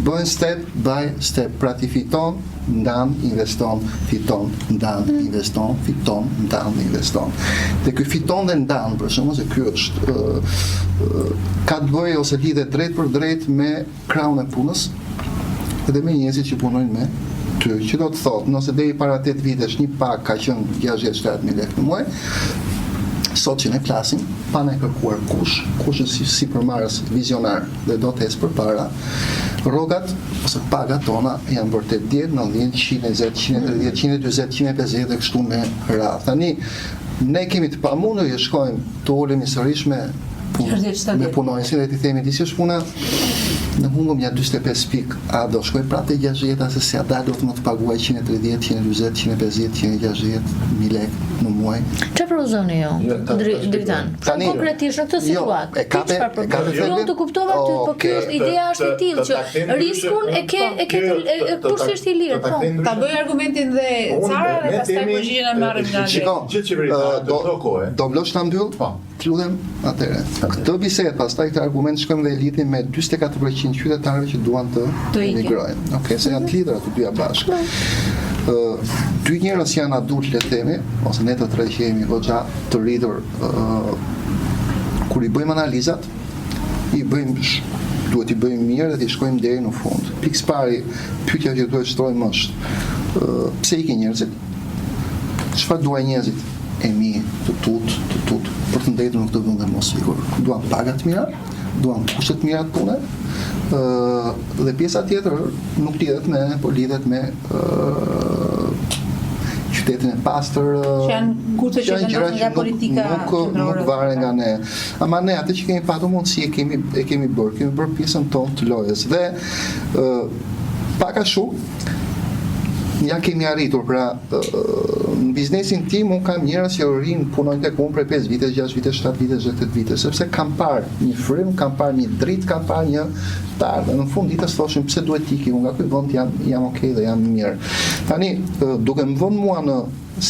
bëhen step by step, pra ti fiton, ndan, investon, fiton, ndan, mm. investon, fiton, ndan, investon. Dhe ky fiton dhe ndan, për shembull, se ky është ka të bëjë ose lidhet drejtpërdrejt me krahun e punës dhe me njerëzit që punojnë me ty, që do të thotë, nëse deri para 8 vitesh një pagë ka qenë 60-70 mijë lekë në muaj, sot që ne flasim, pa na kërkuar kush, kush është si sipërmarrës vizionar dhe do të ecë përpara, rrogat ose pagat tona janë bërë 80, 90, 120, 130, 140, 150 dhe kështu me radhë. Tani ne kemi të pamundur që shkojmë të ulemi sërish me me punonjësin dhe t'i themi di si është puna ne humbëm nja 45 pikë a do shkoj prapë te 60 se s'ia dal dot më të paguaj 130, 140, 150, 160 mijë lekë në muaj. Çfarë propozoni ju? Jo, Dritan. Tani konkretisht në këtë jo, situatë. E ka të e ka të Jo, të kuptova ty, po kjo është ideja është e tillë që riskun e ke e ke kursi është i lirë, po. Ta bëj argumentin dhe Cara dhe pastaj përgjigjen e marrim nga Shiko, gjithë qeveritarët do çdo kohë. Do vlosh ta mbyll? Po. Të lutem, atëherë. Këtë bisedë pastaj këtë argument shkojmë dhe e lidhim me 44% qytetarëve që duan të emigrojnë. Okej, se janë të lidhura të dyja bashkë. Ë dy njerëz janë adult le të themi, ose ne të tre që jemi goxha të rritur, ë kur i bëjmë analizat, i bëjmë duhet t'i bëjmë mirë dhe t'i shkojmë deri në fund. Pikësëpari, pyetja që duhet shtrojmë është, ë pse ikin njerëzit? Çfarë duan njerëzit e mi, të tut, të tut, për të ndejtur në këtë vend dhe mos ikur? Duan paga të mira, duan kushte të mira të pune, ë dhe pjesa tjetër nuk lidhet me, po lidhet me ë qytetin e pastër, që janë kushte që vendosen nga politika nuk nuk varen nga ne. Ama ne atë që kemi patur mundësi e kemi e kemi bërë, kemi bërë pjesën tonë të lojës dhe ë pak a shumë ia kemi arritur, pra në biznesin tim unë kam njerëz që rrinë punojnë tek unë prej 5 vitesh, 6 vitesh, 7 vitesh dhe 8 vitesh, sepse kam parë një frymë, kam parë një dritë, kam parë një të ardhme. Në fund ditës thoshin pse duhet të iki unë nga ky vend, jam jam okay dhe jam mirë. Tani, duke më vënë mua në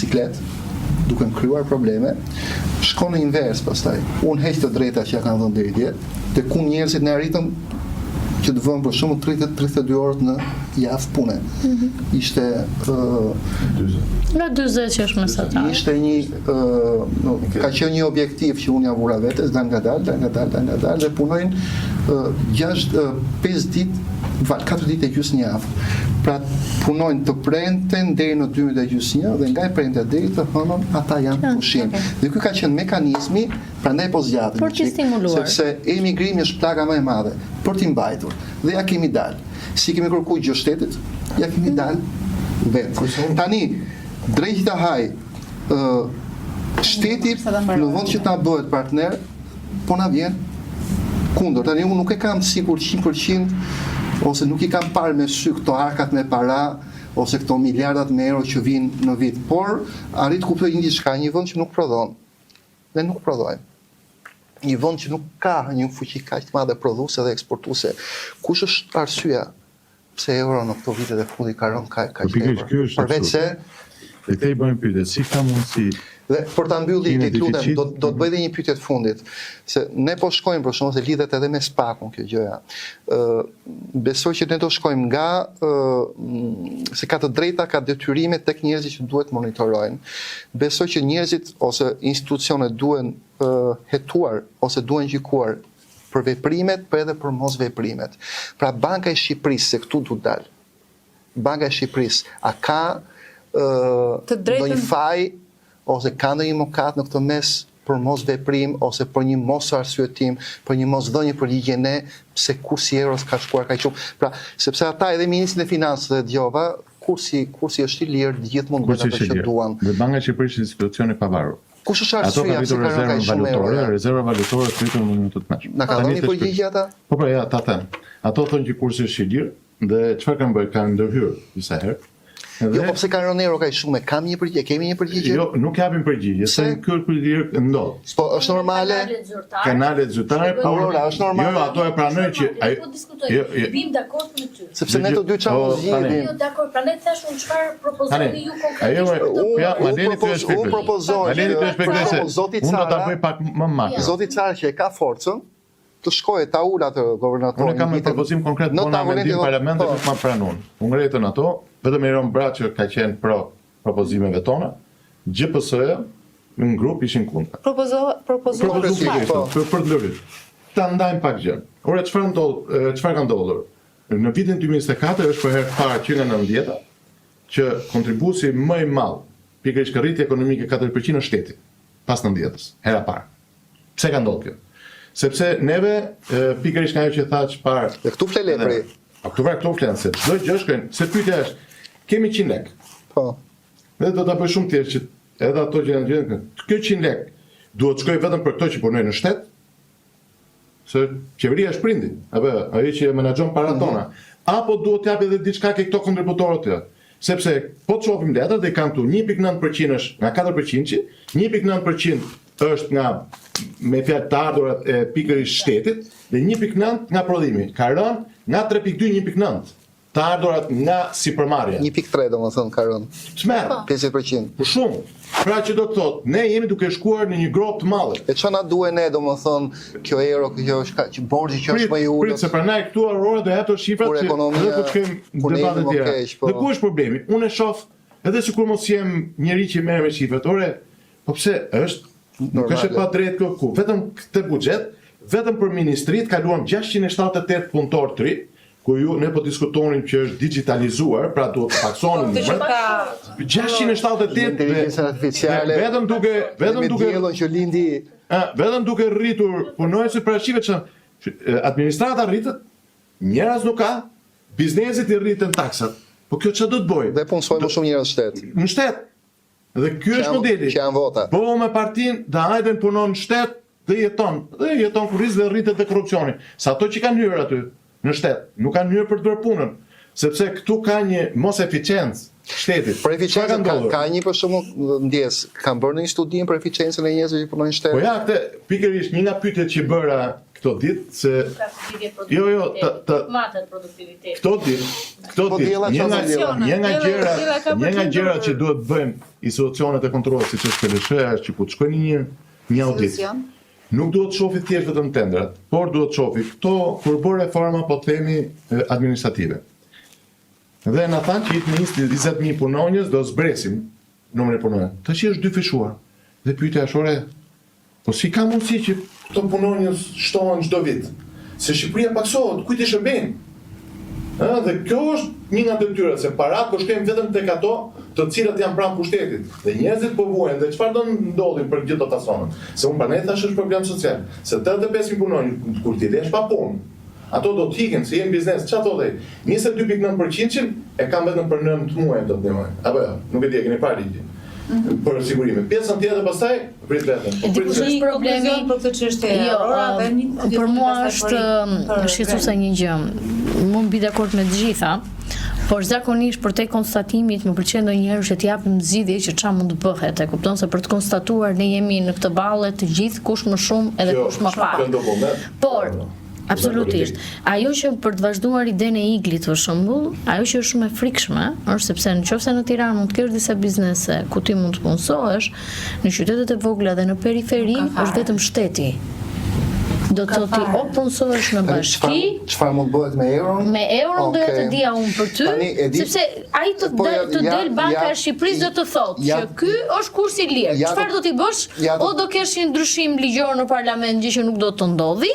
siklet, duke më krijuar probleme, shkon në invers pastaj. Unë heq të drejta që ia kam dhënë deri dje, tek unë njerëzit ne arritëm që të vëmë për shembull 30 32 orët në javë pune. Mm -hmm. Ishte uh, Nga 40 që është mesatare. Ishte një uh, no, ka qenë një objektiv që unë ia vura vetes dalëngadalë, dalëngadalë, dalëngadalë dhe punojnë uh, 6 uh, 5 ditë, val 4 ditë e gjysmë në javë. Pra punojnë të premten deri në 12 e gjysmë dhe nga e premtja deri të hënën ata janë pushim. Okay. Dhe ky ka qenë mekanizmi Prandaj po zgjatem Për t'i stimuluar. Sepse emigrimi është plaga më e madhe për t'i mbajtur. Dhe ia kemi dalë. S'i kemi kërku gjë shtetit, ia kemi mm. dalë vetë. Tani, dreqi ta hajë, ë shteti në vend që të na bëhet partner, po na vjen kundër. Tani unë nuk e kam sigurt 100% ose nuk i kam parë me sy këto arkat me para ose këto miliardat me euro që vijnë në vit, por arrij të kuptoj një diçka, një vend që nuk prodhon. Ne nuk prodhojmë. Një vend që nuk ka një fuqi kaq të madhe prodhuese dhe eksportuese. Kush është arsyeja pse euro në këto vitet e fundit ka rënë kaq kaq po tepër? Përveç se Dhe këtë i bëjmë pyetje, si ka mundësi Dhe për ta mbyllur të lutem, do do të bëj edhe një pyetje të fundit, se ne po shkojmë për shembull se lidhet edhe me SPAK-un kjo gjëja. Ë besoj që ne do shkojmë nga ë se ka të drejta, ka detyrime tek njerëzit që duhet monitorojnë. Besoj që njerëzit ose institucionet duhen hetuar ose duhen gjykuar për veprimet, por edhe për mosveprimet. Pra Banka e Shqipërisë, se këtu du të dal. Banka e Shqipërisë, a ka ë ndonjë faj ose ka ndonjë mëkat në këtë mes për mosveprim ose për një mosarsyetim, për një mosdhënie përgjigje ne pse kursi i euros ka shkuar kaq shumë. Pra, sepse ata edhe ministrin e Financave e dëgjova, kursi kursi është i lirë, të gjithë mund të bëjnë atë që duan. Dhe Banka e Shqipërisë është institucion i pavarur. Kush është Ato kanë arsyeja pse rritur ka rënë kaq rezervën shumë valutore, euroja? rezerva valutore është rritur në mënyrë të tmerrshme. Na ka Tani dhënë një të shpjegoj. përgjigje ata? Po pra, ja, ta them. Ato thonë që kursi është i lirë dhe çfarë kanë bërë? Kanë ndërhyrë disa herë. Dhe Jo, po pse ka rënë euro kaq shumë? Kam një përgjigje, kemi një përgjigje? Jo, nuk japin përgjigje, se Pse? ky është i lirë ndodh. Po është normale? Kanalet zyrtare. Kanalet zyrtare, por Aurora, është normale? Jo, jo, ato e pranojnë që Normale, ajo po diskutoj. Jo, jo. Bim dakord me ty. Sepse ne të dy çfarë Po, mund zgjidhim. Jo, dakord, prandaj thash unë çfarë propozoni Tani, ju ajo konkretisht për këtë Unë Ja, unë Maleni ty e propozoj, shpjegoj. unë propozoj. Maleni ty e shpjegoj se Po, zoti unë do ta Cara- bëj pak më makro. Zoti Cara që e ka forcën, të shkojë ta ul atë governatorin. Unë kam një propozim konkret, në po na tavolinë mendim të- parlament dhe po. nuk ma pranun. U ngretën ato, vetëm Erion Braçe ka qenë pro propozimeve tona, GPS-ja në grup ishin kundra. Propozo propozuar Propozim Konkretisht, çfarë? po. Për për të ndërhyrë. Ta ndajmë pak gjën. Ore çfarë ndodh, e, çfarë ka ndodhur? Në vitin 2024 është për herë të parë që nga 90-ta që kontribuesi më i madh, pikërisht ka rritje ekonomike 4% është shteti pas 90-s, hera e parë. Pse ka ndodhur kjo? Sepse neve e, pikërisht nga ajo që thash parë, Dhe këtu fle lepri. Po këtu pra këtu flen se çdo gjë shkojnë, se pyetja është, kemi 100 lek. Po. Dhe do ta bëj shumë thjesht që edhe ato që janë gjendë, kjo 100 lek duhet të shkojë vetëm për këto që punojnë në shtet, se qeveria është prindi, apo jo, ajo që menaxhon paratë tona, apo duhet të japë edhe diçka ke këto kontributorët të. Sepse po të shohim letrat dhe kanë këtu 1.9% është nga 4%-shi, 1.9% është nga me fjalë të ardhurat e pikërisht shtetit dhe 1.9 nga prodhimi. Ka rënë nga 3.2 1.9 të ardhurat nga sipërmarrja. 1.3 domethënë ka rënë. Çmerr. 50%. Po shumë. Pra që do të thotë, ne jemi duke shkuar në një gropë të madhe. E çfarë na duhet ne domethënë kjo euro, kjo është ka, që borxhi që është Prit, më i prit ulët. se prandaj këtu Aurora do jap ato shifrat Kur që ekonomia- edhe po të shkojmë kur në ne debate jemi më tjera. keq, po. Dhe ku është problemi? Unë e shoh edhe sikur mos jem njeri që merr me shifrat. Ore, po pse është nuk është e Normale. padrejtë kjo ku vetëm këtë buxhet, vetëm për ministrit kaluam 678 punëtor të ri, ku ju ne po diskutonim që është digitalizuar, pra duhet të paksonim Këtë që numrat. ka 678 dhe- Inteligjenca artificiale. dhe vetëm duke vetëm me duke diellën që lindi Ë, vetëm duke rritur punonjësit pra shihet që që, administrata rritet, njerëz nuk ka, biznesit i rriten taksat. Po kjo çfarë do të bëjë? dhe punësojnë më shumë njerëz në shtet. Në shtet. Dhe ky Që është janë- modeli. që janë vota. Bëhu me partinë dhe hajde punon në shtet dhe jeton. Dhe jeton kurriz dhe rritet dhe korrupsioni. Sa ato që kanë hyrë aty në shtet, nuk kanë hyrë për të bërë punën, sepse këtu ka një mos eficiencë shtetit. Për Çfarë ka eficiencën ka, ndodhur? ka një për shembull ndjes, kanë bërë një studim për eficiencën e njerëzve që punojnë në shtet. Po ja, këtë pikërisht një nga pyetjet që bëra këto ditë se Ka lidhje Jo, jo, të- të- Matet produktiviteti. Këto ditë, këto Po ditë, diella një çfarë nga diella? një nga Diella- gjërat, diella ka një nga përqendruar- gjërat që duhet bëjmë institucionet e kontrollit siç është PLSH-ja është që ku të shkojnë një një audit. Institucion. Nuk duhet të shohë thjesht vetëm tenderat, por duhet të shohë këto kur bërë reforma po themi e, administrative. Dhe na thanë që në 20000 punonjës do zbresim numrin e punonjësve. Tash është dyfishuar. Dhe pyetja është ore, po si ka mundësi që këto punonjës shtohen çdo vit? Se Shqipëria paksohet, kujt i shërbejnë? Ë, dhe kjo është një nga detyrat, se parat po shkojnë vetëm tek ato të cilat janë pranë pushtetit. Dhe njerëzit po vuajnë dhe çfarë do ndodhin për gjithë ato sonën? Se unë prandaj thash është problem social, se 85000 punonjës kur ti lesh pa punë, ato do të ikin se jenë biznes, çfarë thotë ai? 22.9% e kam vetëm për 9 muaj do të ndihmojnë. Apo jo, nuk e di, e keni parë ligjin. Për sigurime. Pjesën tjetër pastaj prit veten. E di Prit kush veten. është problemi? Konkluzion për këtë çështje. Jo, Aurora, ë, dhe një për mua pastaj është për- shqetësuese një gjë. Mund bi dakord me të gjitha, por zakonisht për te konstatimit më pëlqen ndonjëherë që të japim zgjidhje që ç'a mund të bëhet. E kupton se për të konstatuar ne jemi në këtë valle të gjithë kush më shumë edhe Kjo- kush më pak. Kjo do vullnet. Por, absolutisht, ajo që për të vazhduar idenë e Iglit për shembull, ajo që është shumë e frikshme, është sepse nëse në Tiranë mund të kesh disa biznese ku ti mund të punësohesh, në qytetet e vogla dhe në periferi Nuk ka fare. është vetëm shteti. Do të thotë ti o punësohesh në Tani, bashki, Çfarë çfarë mund bëhet me euron? me euron doja të Okej. dija unë për ty, Tani, e di- sepse ai të, Po, del, ja- të ja- del Banka ja- e Shqipërisë do të thotë ja- që ky është kursi i lirë. ja do- Çfarë do t'i bësh? ja do- O do kesh një ndryshim ligjor në parlament, gjë që nuk do të ndodhi.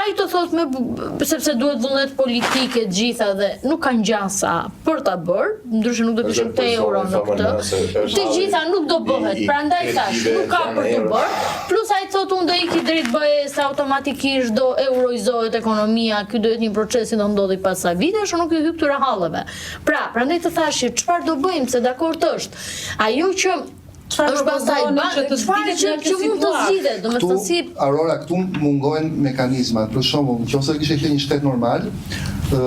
Ai të thotë me sepse duhet vullnet politike të gjitha dhe nuk kanë gjasa për ta bërë, ndryshe nuk do Është kishim 8 euro në këtë. është Të gjitha nuk do bëhet, i- i prandaj thash, kredive nuk ka janë për të euro. bërë. Plus ai thotë unë do iki drejt BE-s automatikisht do euroizohet ekonomia, ky do jetë një proces që do ndodhi pas sa vitesh, unë nuk ju hy këtyre halleve. Pra, prandaj të thash që çfarë do bëjmë, se dakord është. Ajo që Çfarë Është pastaj propozoni që të çfarë zgjidhet që, nga kjo që mund të situatë? zgjidhet, domethënë si Aurora, këtu mungojnë mekanizmat. Për shembull, nëse kishte qenë një shtet normal, ë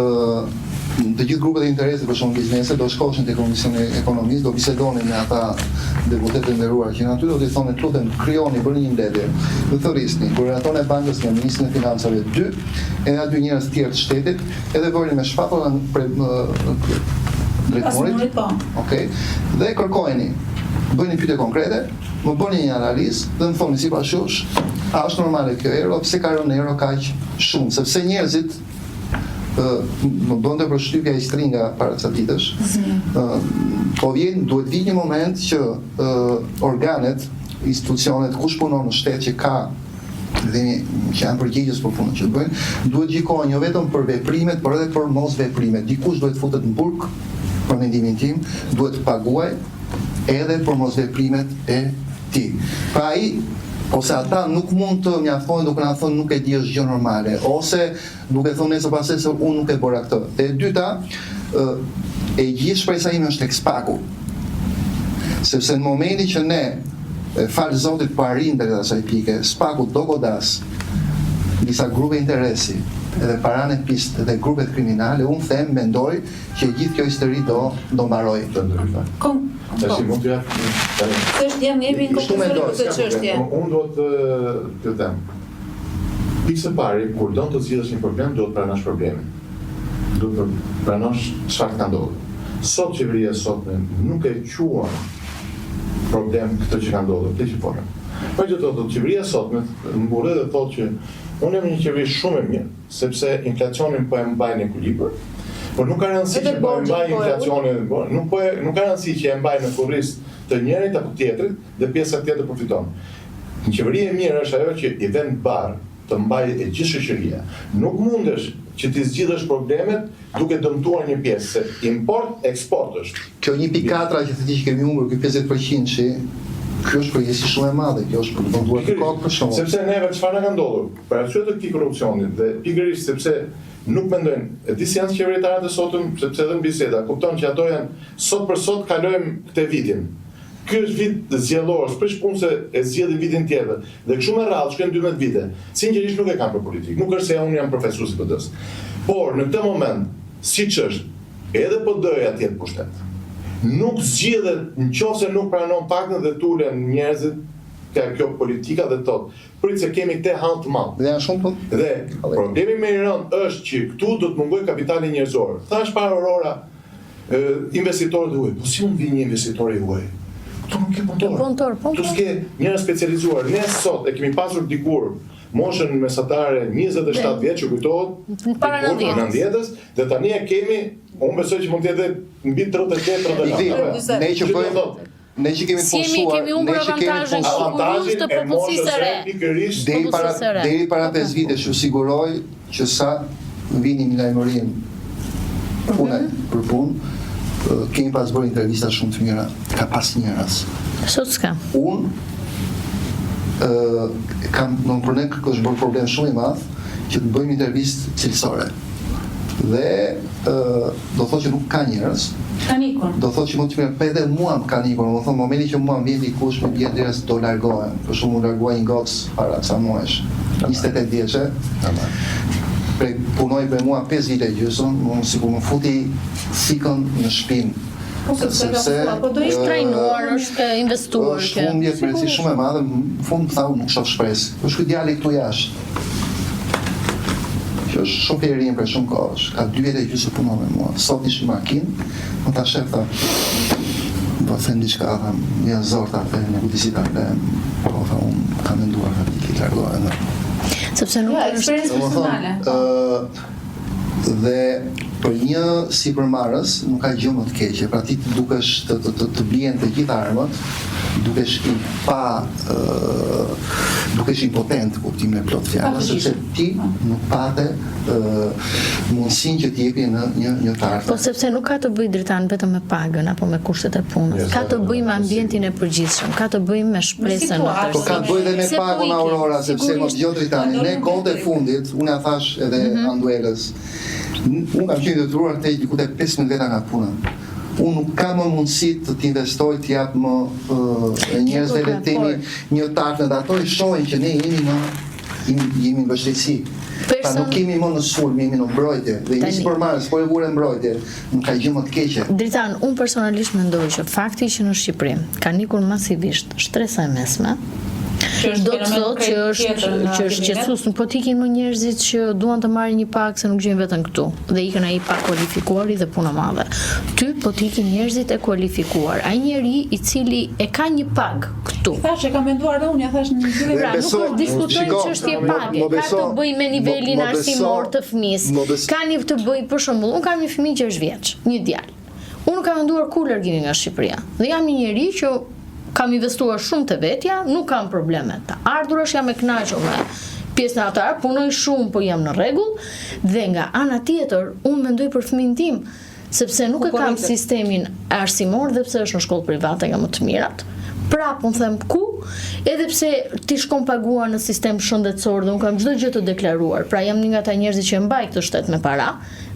të gjithë grupet e interesit, për shembull biznese, do shkoshin te Komisioni i Ekonomisë, do bisedonin me ata deputetë të nderuar që janë aty, do t'i thonin, lutem, krijoni, bëni një mbledhje. Do thërrisni guvernatorin e bankës nga ministrin e financave 2, edhe aty njerëz të tjerë të shtetit, edhe vërini me shpatulla prej drejt Pas murit. murit, po. Okej. Dhe kërkojeni, bëni pyetje konkrete, më bëni një analizë dhe më thoni sipas jush, a është normale kjo euro, pse ka rënë euro kaq shumë? Sepse njerëzit ë më bënte përshtypja i stringa para ca ditësh. Ë po vjen, duhet vi një moment që ë organet, institucionet, kush punon në shtet që ka dhe që janë përgjegjës për punën që bëjnë, duhet gjykohen jo vetëm për veprimet, por edhe për mos veprimet. Dikush duhet futet në burg, për mendimin tim, duhet të paguaj edhe për mos veprimet e tij. Pra ai ose ata nuk mund të mjaftohen duke na thënë nuk e di është gjë normale, ose duke thënë nesër pas nesër unë nuk e bëra këtë. Dhe e dyta, ë e gjithë shpresa ime është tek Spaku. Sepse në momentin që ne e fal Zotit po arrijmë drejt asaj pike, Spaku do godas disa grupe interesi, edhe paranë e pistë dhe grupet kriminale, unë them, mendoj që e gjithë kjo histori do do mbaroj. Do ndryshoj. Kon Tash po. mund të jap tani. Se është jam jemi në Kështu konkluzion mendoj, për këtë S'ka problem. çështje. Unë unë do të të them. Pikë së pari, kur don të zgjidhësh një problem, duhet pranosh problemin. Duhet të pranosh çfarë ka ndodhur. Sot qeveria e sotme nuk e quan problem këtë që ka ndodhur, këtë që folëm. Pra që do të thotë qeveria e sotme mburret dhe thotë që unë jam një qeveri shumë e mirë, sepse inflacionin po e mbaj në ekuilibër, por nuk ka rëndësi Edhe që po e borxhin mbaj po e ul. inflacionin, po, nuk po e nuk ka rëndësi që e mbaj në kurriz të njërit apo tjetrit dhe pjesa tjetër përfiton. Një qeveri e mirë është ajo që i vën barr të mbajë e gjithë shoqëria. Nuk mundesh që ti zgjidhësh problemet duke dëmtuar një pjesë, se import eksport është. Kjo 1.4 që thëti që kemi humbur, ky 50%-shi, kjo është përgjegjësi shumë e madhe, kjo është për të vënduar në kokë për shembull. Sepse neve çfarë na ka ndodhur? Për arsye të këtij korrupsionit dhe pikërisht sepse nuk mendojnë, e di si janë qeveritarët e sotëm, sepse edhe në biseda, kupton që ato janë sot për sot kalojmë këtë vitin. Ky është vit zgjedhor, s'prish punë se e zgjedhim vitin tjetër. Dhe kështu me radhë shkojnë 12 vite. Sinqerisht nuk e kam për politikë, nuk është se unë jam përfaqësues i PD-s. Por në këtë moment, siç është, edhe PD-ja të jetë pushtet. Nuk zgjidhet nëse nuk pranon faktin dhe tulen njerëzit te kjo politika dhe thotë, prit se kemi këtë hall të madh. Dhe janë shumë po. Dhe problemi më i rënd është që këtu do të mungojë kapitali njerëzor. Thash para Aurora, e, investitorët e huaj. Po si mund vi një investitor i huaj? Këtu nuk ke punëtor. Punëtor, po, Këtu po. s'ke njerëz specializuar. Ne sot e kemi pasur dikur moshën mesatare 27 vjeç, ju kujtohet? Para Dikur, 90-s. 90-s, dhe tani e kemi, unë besoj që mund të jetë mbi 38, 39. Igli, apo jo? ne që Që do bëjmë thotë, ne që kemi Si jemi- punësuar, kemi humbur ne që kemi avantazhin punësuar avantazhin të e popullsisë moshës së re. pikërisht deri para popullsisë së re. deri para 5 vitesh ju siguroj që sa vini një lajmërim pune për punë, ë, kemi pas bërë intervista shumë të mira, ka pas njerëz. Sot s'ka. Unë ë kam, do për ne është bërë problem shumë i madh që të bëjmë intervistë cilësore. Dhe ë do thotë që nuk ka njerëz, Kanë ikur. do thotë që më të mirë, po edhe mua më kanë ikur, do thotë momenti që mua më vjen dikush më bie dera se do largohem. Për shembull, u largua një gocë para ca muajsh, 28 vjeçe. Prej punoi me mua 5 vite e gjysmë, unë sikur më futi thikën në shpinë. Po sepse ka thua, po do Është ishte trajnuar, është investuar Është kjo. humbje të rëndësi shumë e madhe, në fund më tha unë nuk shoh shpresë. Është ky djali këtu jashtë. Që është shoferi im për shumë kohësh, ka dy vjet e gjysmë punon me mua. Sot ishim në makinë, më tha shef tha, do të them diçka, tha, më vjen zor ta them, nuk di si ta them. Po tha unë kam menduar tha ti largohem. Sepse nuk Ja, është eksperiencë personale. ë dhe për një sipërmarrës nuk ka gjë më të keqe. Pra ti të dukesh të të të, të bien të gjitha armët, dukesh i pa ë dukesh impotent në kuptimin e plot fjalës, sepse ti nuk pate ë mundësinë që të jepi në një një të ardhme. Po sepse nuk ka të bëjë Dritan vetëm me pagën apo me kushtet e punës. Yes, Ka të po, bëjë me po, ambientin e përgjithshëm, ka të bëjë me shpresën në situatën. Po ka të bëjë dhe me Se po pagun ikin, Aurora, sepse mos sigurisht. dëgjoj Dritani, ne kohët e fundit, unë ja thash edhe Mhm. Anduelës, n- unë kam qenë i detyruar të heq diku te 15 veta nga puna. Unë nuk kam më mundësi të të investoj, të jap më njerëzve le të themi një tatë dhe ato e shohin që ne jemi në jemi në vështirësi. Pra nuk jemi më në sulm, jemi në mbrojtje. Dhe një sipërmarrës po e vure mbrojtje, nuk ka gjë më të keqe. Dritan, unë personalisht mendoj që fakti që në Shqipëri kanë ikur masivisht shtresa e mesme, do të thotë që është që është shqetësues, nuk po të ikin më njerëzit që duan të marrin një pagë se nuk gjejnë veten këtu dhe ikën ai i pakualifikuari dhe punë e madhe. Ty po të ikin njerëzit e kualifikuar, ai njeri i cili e ka një pagë këtu. Thash e kam menduar dhe unë, ja thash në fillim. Pra, nuk është diskutojmë çështje page, ka të bëjë me nivelin arsimor të fëmijës. Ka një të bëjë për shembull, unë kam një fëmijë 6 vjeç, një djalë. Unë nuk kam menduar kurrë largimin nga Shqipëria. Dhe jam një njeri që kam investuar shumë te vetja, nuk kam probleme të ardhurash, jam e kënaqur me pjesën e atë, punoj shumë, po jam në rregull dhe nga ana tjetër unë mendoj për fëmijën tim, sepse nuk e kam sistemin arsimor dhe pse është në shkollë private nga më të mirat. Prap unë them ku, edhe pse ti shkon paguan në sistem shëndetësor dhe unë kam çdo gjë të deklaruar. Pra jam një nga ata njerëzit që e mbaj këtë shtet me para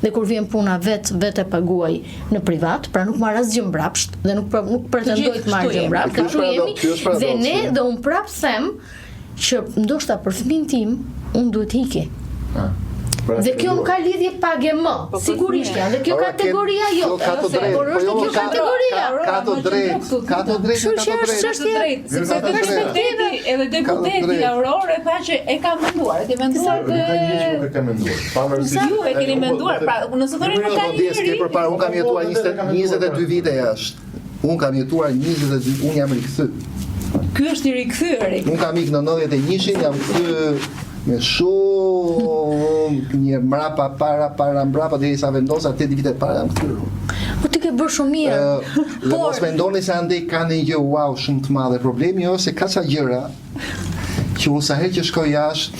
dhe kur vjen puna vet vet e paguaj në privat, pra nuk marr asgjë mbrapsht dhe nuk nuk pretendoj të marr gjë mbrapsht, kështu jemi. Dhe ne dhe unë prap them që ndoshta për fëmijën tim unë duhet të iki. Ah, pra dhe kjo nuk ka lidhje page më, po, po, sigurisht janë, dhe kjo kategoria jote, por është po, jo, kjo kategoria. Ka të drejtë, ka të drejtë, ka të drejtë. Kështu që është çështje sepse perspektive, edhe deputeti Aurora tha që e ka menduar, e ke menduar të... Nuk ka njeri që nuk e ka menduar. Pavarësisht. Ju e keni menduar, pra nëse thoni nuk ka njeri. Përpara unë kam jetuar 22 vite jashtë. Unë kam jetuar 22, unë jam rikthy. Ky është i rikthyeri. Unë kam ikë në 91-shin, jam kthy me shumë një mbrapa para para mbrapa derisa vendosa 8 vite para jam kthyer. Po ti ke bërë shumë mirë. Dhe Por... mos mendoni se andej ka një gjë wow shumë të madhe. Problemi është se ka ca gjëra që unë sa herë që shkoj jashtë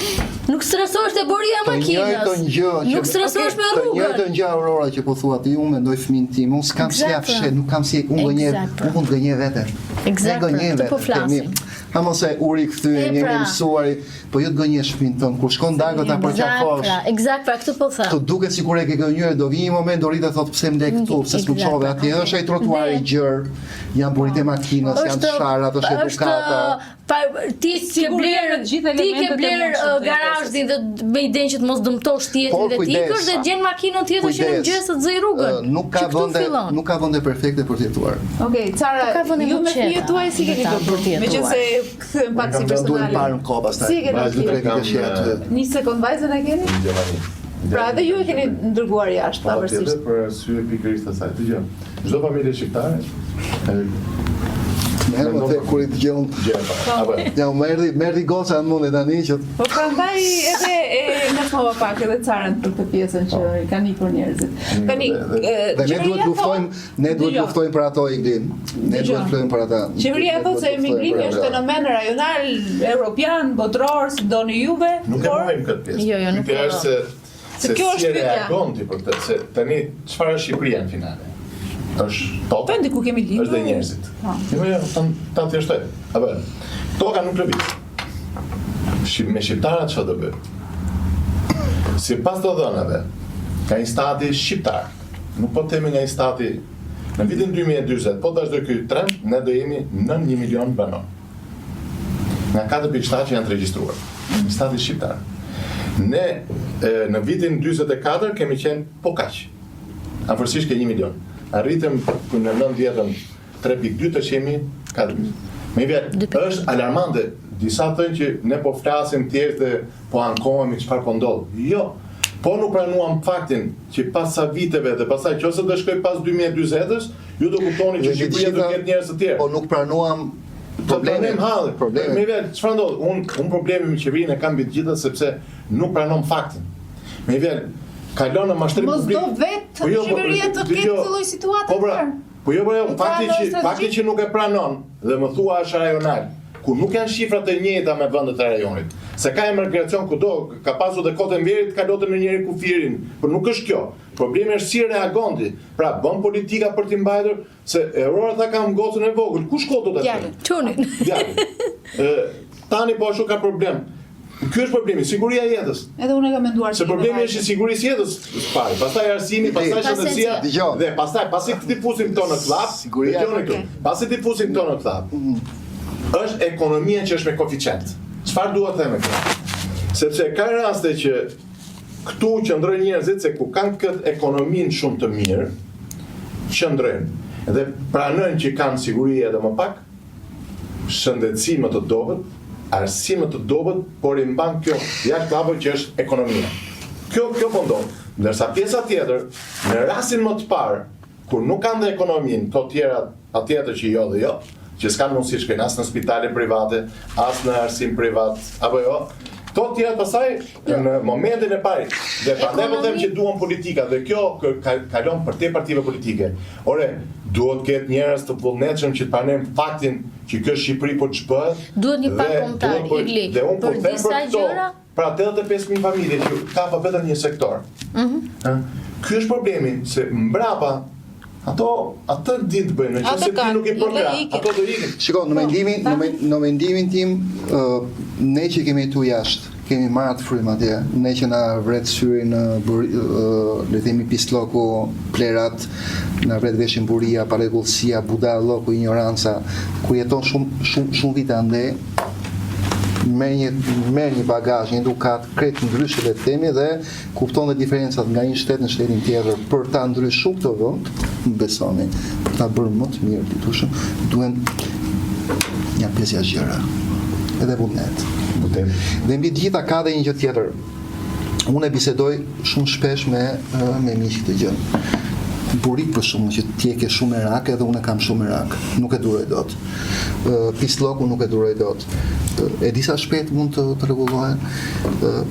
Nuk stresohesh te boria e makinës. Të njëjtën gjë që Nuk stresohesh me rrugën. Të njëjtën gjë Aurora që po thua ti, unë mendoj fëmijën tim, unë s'kam si ja fsheh, nuk kam si unë gënjej, unë mund të gënjej veten. Eksakt. Këtë po flasim. Ha mos e u rikthyem, jemi pra. mësuar, po jo të gënjesh fëmijën tënd, kur shkon darkë ta përqafosh. Eksakt, eksakt, pra këtë po them. Të duket sikur e ke gënjyer, do vijë një moment do rritë thotë pse më le këtu, pse s'më çove atje, është ai trotuari i gjerë, janë boritë e makinës, janë të sharat, është edukata. Pa, ti ke bler ti ke bler uh, garazhin dhe me idenë që të mos dëmtosh tjetrin dhe ti ikësh dhe gjen makinën tjetër që në mëngjes të zëj rrugën. Uh, nuk ka vende, nuk ka vende perfekte për të jetuar. Okej, okay, Cara, po ju me fëmijët tuaj si keni bërë? Meqenëse kthyem pak si personale. Duhet parë në kohë pastaj. Si keni bërë? Një sekond vajzën e keni? Pra edhe ju e keni dërguar jashtë, po, pavarësisht. Po, për arsye pikërisht asaj. Dëgjo. Çdo familje shqiptare Më më the kur i dëgjon. Apo. Ja më erdhi, më erdhi goca në mendje tani që Po prandaj edhe e ngacmova pak edhe Carën për këtë pjesën që po. kanë ikur njerëzit. Mm, tani dhe ne duhet luftojmë, ne duhet luftojmë për ato Iglin. Ne duhet luftojmë për ata. Qeveria thotë se emigrimi është fenomen rajonal, evropian, botëror, si doni juve, por nuk e mohojmë këtë pjesë. Jo, jo, nuk është. Se kjo është pyetja. reagon ti për këtë, se tani çfarë është Shqipëria në finale? Është toka. Vendi ku kemi lindur. Është dhe njerëzit. Po. Jo, jo, ta ta thjeshtoj. Apo. Toka nuk lëviz. Shqip, me shqiptarët çfarë do bëjmë? Sipas të dhënave, nga INSTAT-i shqiptar, nuk po themi nga INSTAT-i, në vitin 2040, po të vazhdojë ky trend, ne do jemi nën 1 milion banorë. Nga 4.7 që janë të regjistruar. INSTAT-i shqiptar. Ne e, në vitin 44 kemi qenë po kaq. Afërsisht ke 1 milion. Arritëm në 90-ën 3.2 të jemi 4. Me vjen, është alarmante. Disa thonë që ne po flasim thjesht dhe po ankohemi çfarë po ndodh. Jo. Po nuk pranuam faktin që pas sa viteve dhe pastaj nëse do shkoj pas 2040-ës, ju do kuptoni që Shqipëria do ketë njerëz të tjerë. Po nuk pranuam Problemin, hallin, problemin. Me vjen, çfarë ndodh? Un un problemi me qeverinë e kam mbi të gjitha sepse nuk pranon faktin. Me vjen, kalon në mashtrim publik. Mos do vet po jo, po, qeveria të ketë këtë lloj situate. Po pra, po jo, po jo, fakti që fakti që nuk e pranon dhe më thua është rajonal, ku nuk janë shifra të njëjta me vendet e rajonit. Se ka emigracion kudo, ka pasur dhe kohët e Enverit kalonte në njëri kufirin, por nuk është kjo. Problemi është si reagon ti. Pra, bën politika për t'i mbajtur, Se Aurora tha kam gocën e vogël, ku shko do ta çojë? Djalin. Djalin. Ë tani po ashtu ka problem. Ky është problemi, siguria e jetës. Edhe unë e kam menduar Se problemi është i sigurisë së jetës, së pari, pastaj arsimi, pastaj shëndetësia dhe pastaj pasi t'i fusim këto në kllapë, siguria dëgjoni këtu. Pasi t'i fusim këto në kllapë, mm. është ekonomia që është me koeficient. Çfarë dua të them me këtë? Sepse ka raste që këtu qëndrojnë njerëzit se ku kanë këtë ekonominë shumë të mirë, qëndrojnë dhe pranojnë që kanë siguri edhe më pak, shëndetësi më të dobët, arsim më të dobët, por i mban kjo jashtë kllapës që është ekonomia. Kjo kjo po ndodh. Ndërsa pjesa tjetër, në rastin më të parë, kur nuk kanë dhe ekonominë, këto tjera patjetër që jo dhe jo, që s'kanë mundësi të shkojnë as në spitale private, as në arsim privat, apo jo, këto tjera pastaj jo. në momentin e parë. Dhe prandaj po them që duan politika dhe kjo kalon përtej partive politike. Ore, duhet të ketë njerëz të vullnetshëm që të pranojnë faktin që kjo Shqipëri po ç'bëhet. Duhet një pakt kombëtar, Igli. Dhe unë po them për këto, gjëra... pra 85.000 familje që ka vetëm një sektor. Mm -hmm. Ky është problemi, se mbrapa ato atë dinë të bëjnë, nëse ti nuk i përkrah, ato do ikin. Shiko, në mendimin, në, men, në mendimin tim, uh, ne që kemi jetu jashtë, kemi marrë atë frymë atje, ne që na vret syrin në buri, uh, le të themi pisloku, plerat, na vret veshin buria, parregullsia, budalloku, injoranca, kur jeton shumë shumë shumë vite andej, merr një merr një bagazh, një edukatë krejt ndryshe le të themi dhe kupton dhe diferencat nga një shtet në shtetin tjetër për ta ndryshuar këtë vend, më besoni, për ta bërë më të mirë ditushëm, duhen nja pesë gjashtë gjëra. Edhe vullnet. Dhe mbi të gjitha ka dhe një gjë tjetër. Unë e bisedoj shumë shpesh me me miq këtë gjë. Buritë për shembull që ti e ke shumë merak edhe unë e kam shumë merak. Nuk e duroj dot. Pisllëku nuk e duroj dot. E di sa shpejt mund të, të rregullohen.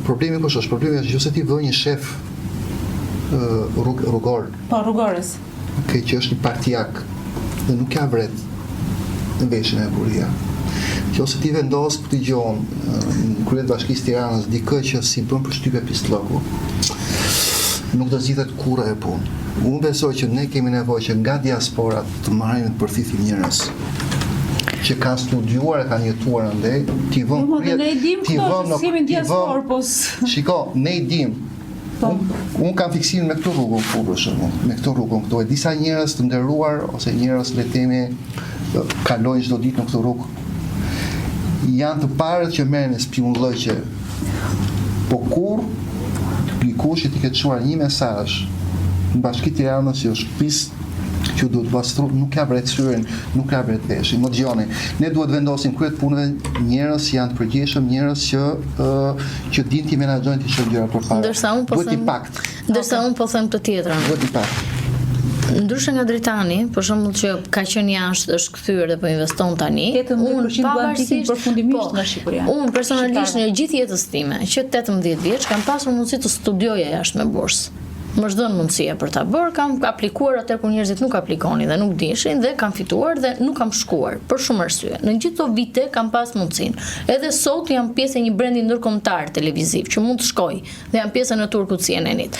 Problemi kush është? Problemi është nëse ti vë një shef rrug, rrugor. Po, rrugores. Ok, që është një partiak dhe nuk ja vret veshin e buria. Qoftë se ti vendos për të gjonë në krye të bashkisë Tiranës dikë që s'i bën përshtypje pisllëku, nuk do zgjidhet kurrë ajo punë. Unë besoj që ne kemi nevojë që nga diaspora të marrim të përthithim njerëz që kanë studiuar e kanë jetuar andej, t'i vëmë jo, krye, ne i dim t'i këto, vëmë në kemi diasporë, po Shiko, ne i dim. Po. Unë un kam fiksimin me këtë rrugën këtu për shembull, me këtë rrugën këtu. E disa njerëz të nderuar ose njerëz le të themi kalojnë çdo ditë në këtë rrugë. Janë të parët që merren me spiunllëqe. Po kur dikush që t'i ketë çuar një mesazh në Bashki Tiranës që është pis që duhet pastru, nuk ja vret syrin, nuk ja vret veshin. Më dëgjoni, ne duhet vendosim krye të punëve njerëz që janë të përgjegjshëm, njerëz që ë që dinë t'i menaxhojnë t'i çojnë gjërat përpara. Ndërsa unë po duhet them një pakt. Ndërsa okay. unë po them të tjetrën. Duhet një pakt. Ndryshe nga Dritani, për shembull që ka qenë jashtë, është kthyer dhe po investon tani, unë pavarësisht përfundimisht po, nga Shqipëria. Unë personalisht në gjithë jetës time, që 18 vjeç, kam pasur mundësi të studioja jashtë me bursë. Më është dhënë mundësia për ta bërë, kam aplikuar atëherë kur njerëzit nuk aplikonin dhe nuk dishin dhe kam fituar dhe nuk kam shkuar për shumë arsye. Në gjithë këto vite kam pas mundësinë. Edhe sot jam pjesë e një brendi ndërkombëtar televiziv që mund të shkoj dhe jam pjesë e networkut CNN-it.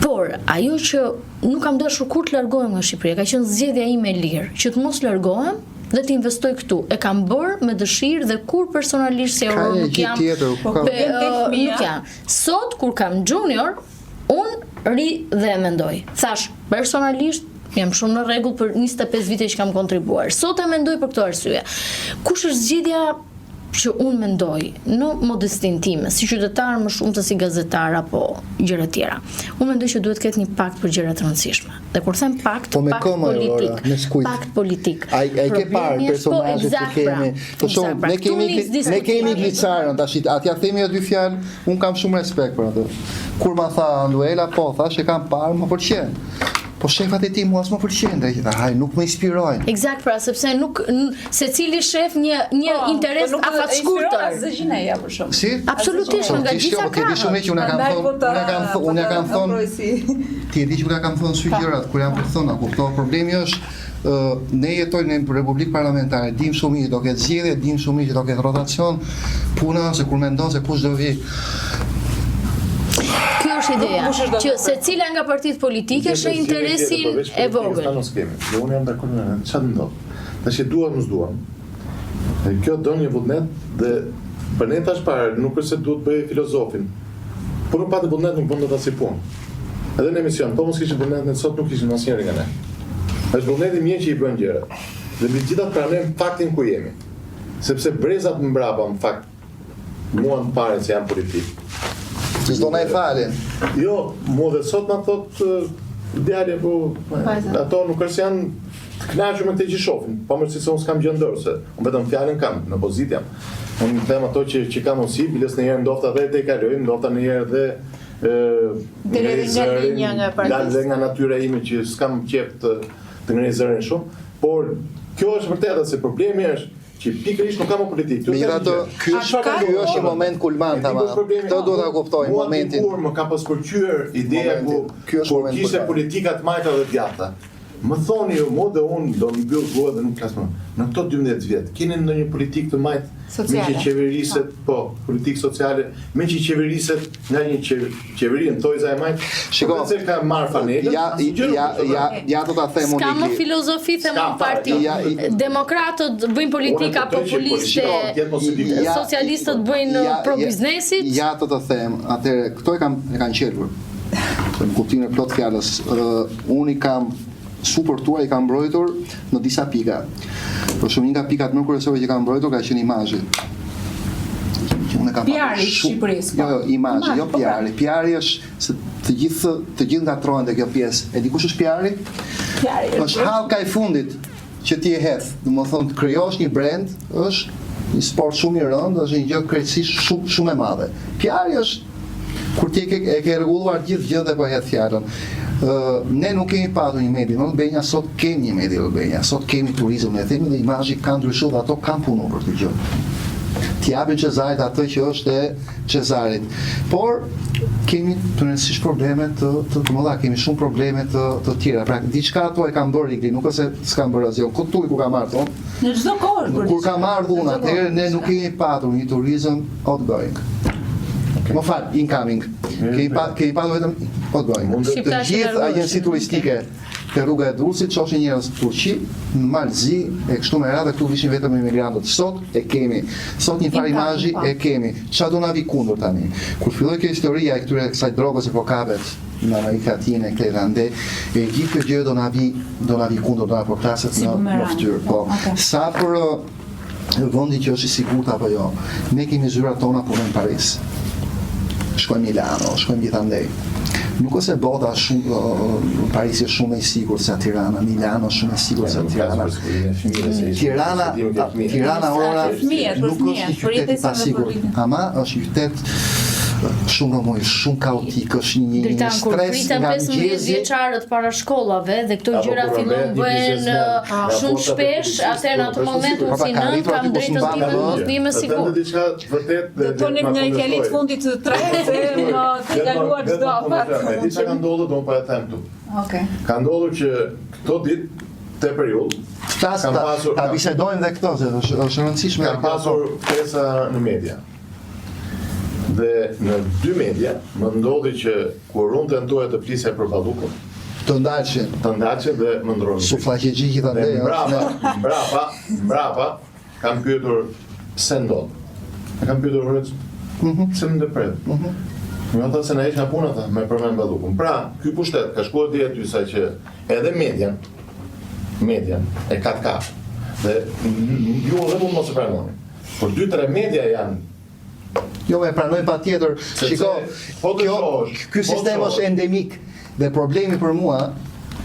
Por ajo që nuk kam dashur kurrë të largohem nga Shqipëria, ka qenë zgjedhja ime e lirë, që të mos largohem dhe të investoj këtu. E kam bërë me dëshirë dhe kurrë personalisht si Aurora nuk jam. Tjetër, po, pe, nuk jam. Sot kur kam junior, unë rri dhe e mendoj. Thash, personalisht jam shumë në rregull për 25 vite që kam kontribuar. Sot e mendoj për këto arsye. Kush është zgjidhja që unë mendoj në modestinë time, si qytetar më shumë se si gazetar apo gjëra të tjera. Unë mendoj që duhet të ketë një pakt për gjëra të rëndësishme. Dhe kur them pakt, po me pakt politik, me kujt? Pakt politik. Ai ai ke parë po, personazhet që pra. kemi. Po shumë, pra. ne kemi ne kemi Glicarën tash, atja themi aty fjalë, unë kam shumë respekt për atë. Kur ma tha Anduela, po, thash e kam parë, më pëlqen. Po shefat e tij mua s'më pëlqejnë, dhe tha, haj, nuk më inspirojnë. Eksakt pra, sepse nuk secili shef një një po, interes po nuk afatshkurtër. Asgjë gjëja për shembull. Si? Absolutisht po, nga gjitha krahët. Ti di shumë që unë kam thonë, po unë kam thonë, unë kam thonë. Ti e di që unë kam thonë sy gjërat kur janë për të thënë, kupton? Problemi është ne jetojmë në republikë parlamentare, dim shumë mirë do ketë zgjedhje, dim shumë mirë që do ketë rotacion. Puna është se kur mendon se kush do vi. Kjo është ideja, që secila nga partitë politike sheh interesin e vogël. Ne s'kemi. Dhe unë jam dakord me çfarë ndodh. Tash e duam mos duam. Dhe kjo do një vullnet dhe. Për ne tash parë, nuk është se duhet të bëj filozofin. Po nuk pate vullnet nuk bën dot asnjë punë. Edhe në emision, po mos kishim vullnet ne sot nuk ishim asnjëri nga ne. Është vullneti i mirë që i bën gjërat. Dhe mbi të gjitha të pranojmë faktin ku jemi. Sepse brezat mbrapa në fakt mua në parë se jam politik. Që s'do na i falin. Jo, mua dhe sot ma thot djali po ato nuk është se janë të kënaqur me këtë që shohin, pavarësisht se unë s'kam gjë në dorë, se unë vetëm fjalën kam, në opozitë jam. Unë them ato që që kam mundësi, biles ndonjëherë ndofta dhe e kaloj, ndofta ndonjëherë dhe ë Del edhe nga linja nga partisë. Dal dhe nga natyra ime që s'kam qejf të të ngrej zërin shumë, por kjo është vërteta se problemi është që pikërisht nuk ka më politikë. Megjithatë, ky është ky është një moment kulmant ama. Këtë duhet ta kuptojmë momentin. Mua më ka pas pëlqyer ideja ku ky është momenti kishte politika të majta dhe djathta. Më thoni ju mua dhe unë do mbyll gojën dhe nuk flas më. Në këto 12 vjet, keni ndonjë politikë të majtë me që qeveriset, po, politikë sociale, me që qeveriset nga një qeveri në thonjëza e majtë, Shiko, se ka marrë fanelën, ja, ja, ja, ja do ta them unë. S'ka më filozofi them unë parti. Demokratët bëjnë politika populiste, socialistët bëjnë pro biznesit. Ja të të them, atëherë këto e kanë e kanë qelbur. Në kuptimin e plotë fjalës, unë i kam suportuar, i kam mbrojtur në disa pika. Për shembull një nga pikat më kryesore që kam mbrojtur ka qenë imazhi. Që unë e kam PR-i i Shqipërisë. Jo, jo, imazhi, jo po pra. PR-i. PR-i është se të gjithë të gjithë ngatërrohen te kjo pjesë. E di kush është PR-i? PR-i është hallka e fundit që ti e hedh. Domethënë të krijosh një brand është një sport shumë i rëndë, është një gjë krejtësisht shumë shumë e madhe. PR-i është Kur ti e ke e ke rregulluar gjithë gjënë dhe po hedh fjalën. Ë ne nuk kemi patur një Made in Albania, sot kemi një Made in Albania, sot kemi turizëm, ne themi dhe imazhi ka ndryshuar dhe ato kanë punuar për këtë gjë. T'i japin Cezarit atë që është e Cezarit. Por kemi tmerrësisht probleme të të, të mëdha, kemi shumë probleme të të tjera. Pra diçka ato e kanë bërë Igli, nuk është se s'kan bërë asgjë. Ku tu ku kam ardhur unë? Në çdo kohë është bërë. Kur kam ardhur unë atëherë ne nuk kemi patur një turizëm outgoing. Okay. Më fal, incoming. Kemi pa kemi patur vetëm outgoing. Të gjithë agjenci turistike te rruga e Durrësit çoshin njerëz në Turqi, në Mal Zi e kështu me radhë këtu vishin vetëm emigrantët. Sot e kemi. Sot një farë imazhi po. e kemi. Ça do na vi kundër tani? Kur filloi kjo historia e këtyre kësaj drogës që po kapet në Amerikë Latine, këtej dhe andej, e gjithë kjo gjë do na vi do na vi kundër, do na përplaset në në fytyrë. Po. Okay. Sa për vendi që është i sigurt apo jo. Ne kemi zyrat tona punojmë në Paris. Shkojmë Milano, shkojmë gjithandej. Nuk është se bota shumë Parisi është shumë më i sigurt se Tirana, Milano është shumë më i sigurt se Tirana. Tirana, Tirana Aurora nuk është një qytet i pasigurt, ama është një qytet shumë rrëmujë, shumë kaotik, është një, një Dritan, kur stres priten nga 15 mëngjesi. vjeçarët para shkollave dhe këto Apo gjëra kur fillojnë rrëmbehet një bëhen biznesmen, nga shumë forcat e shpesh, policisë, atëherë në atë është moment sigurt. unë Po, pra, si ka nënë arritur kam aty ku drejtën s'mban time më. të mos ndihem e Të them sigurt. diçka vërtet Do dhe thonim ma nga fjali të kundërshtoj. fundit të tretë se më të kaluar çdo afat. E di çka ka ndodhur, do unë po e them këtu. Okej. Ka ndodhur që këto ditë te periudhë Ta, kam ta, pasur ta kam, bisedojmë dhe këto, se është, është e rëndësishme kam dhe kjo. pasur ftesa në media. Dhe në dy media më ndodhi që kur unë tentoja të flisja për Ballukun, Të ndalshin. të ndalshin dhe më ndronin. Sufllaqexhi Dhe gjithandej, ëh. mbrapa, mbrapa, mbrapa kam pyetur pse ndodh. E kam pyetur ore, pse më ndërpret? Më tha se na heq nga puna tha, me përmend Ballukun. Pra, ky pushtet ka shkuar deri aty sa që edhe median, median e ka të kapur. Dhe ju edhe mund mos e pranoni. Por 2-3 media janë Jo, e pranoj patjetër. Shiko, po të kjo, shohësh, ky po të sistem shohësh. është endemik dhe problemi për mua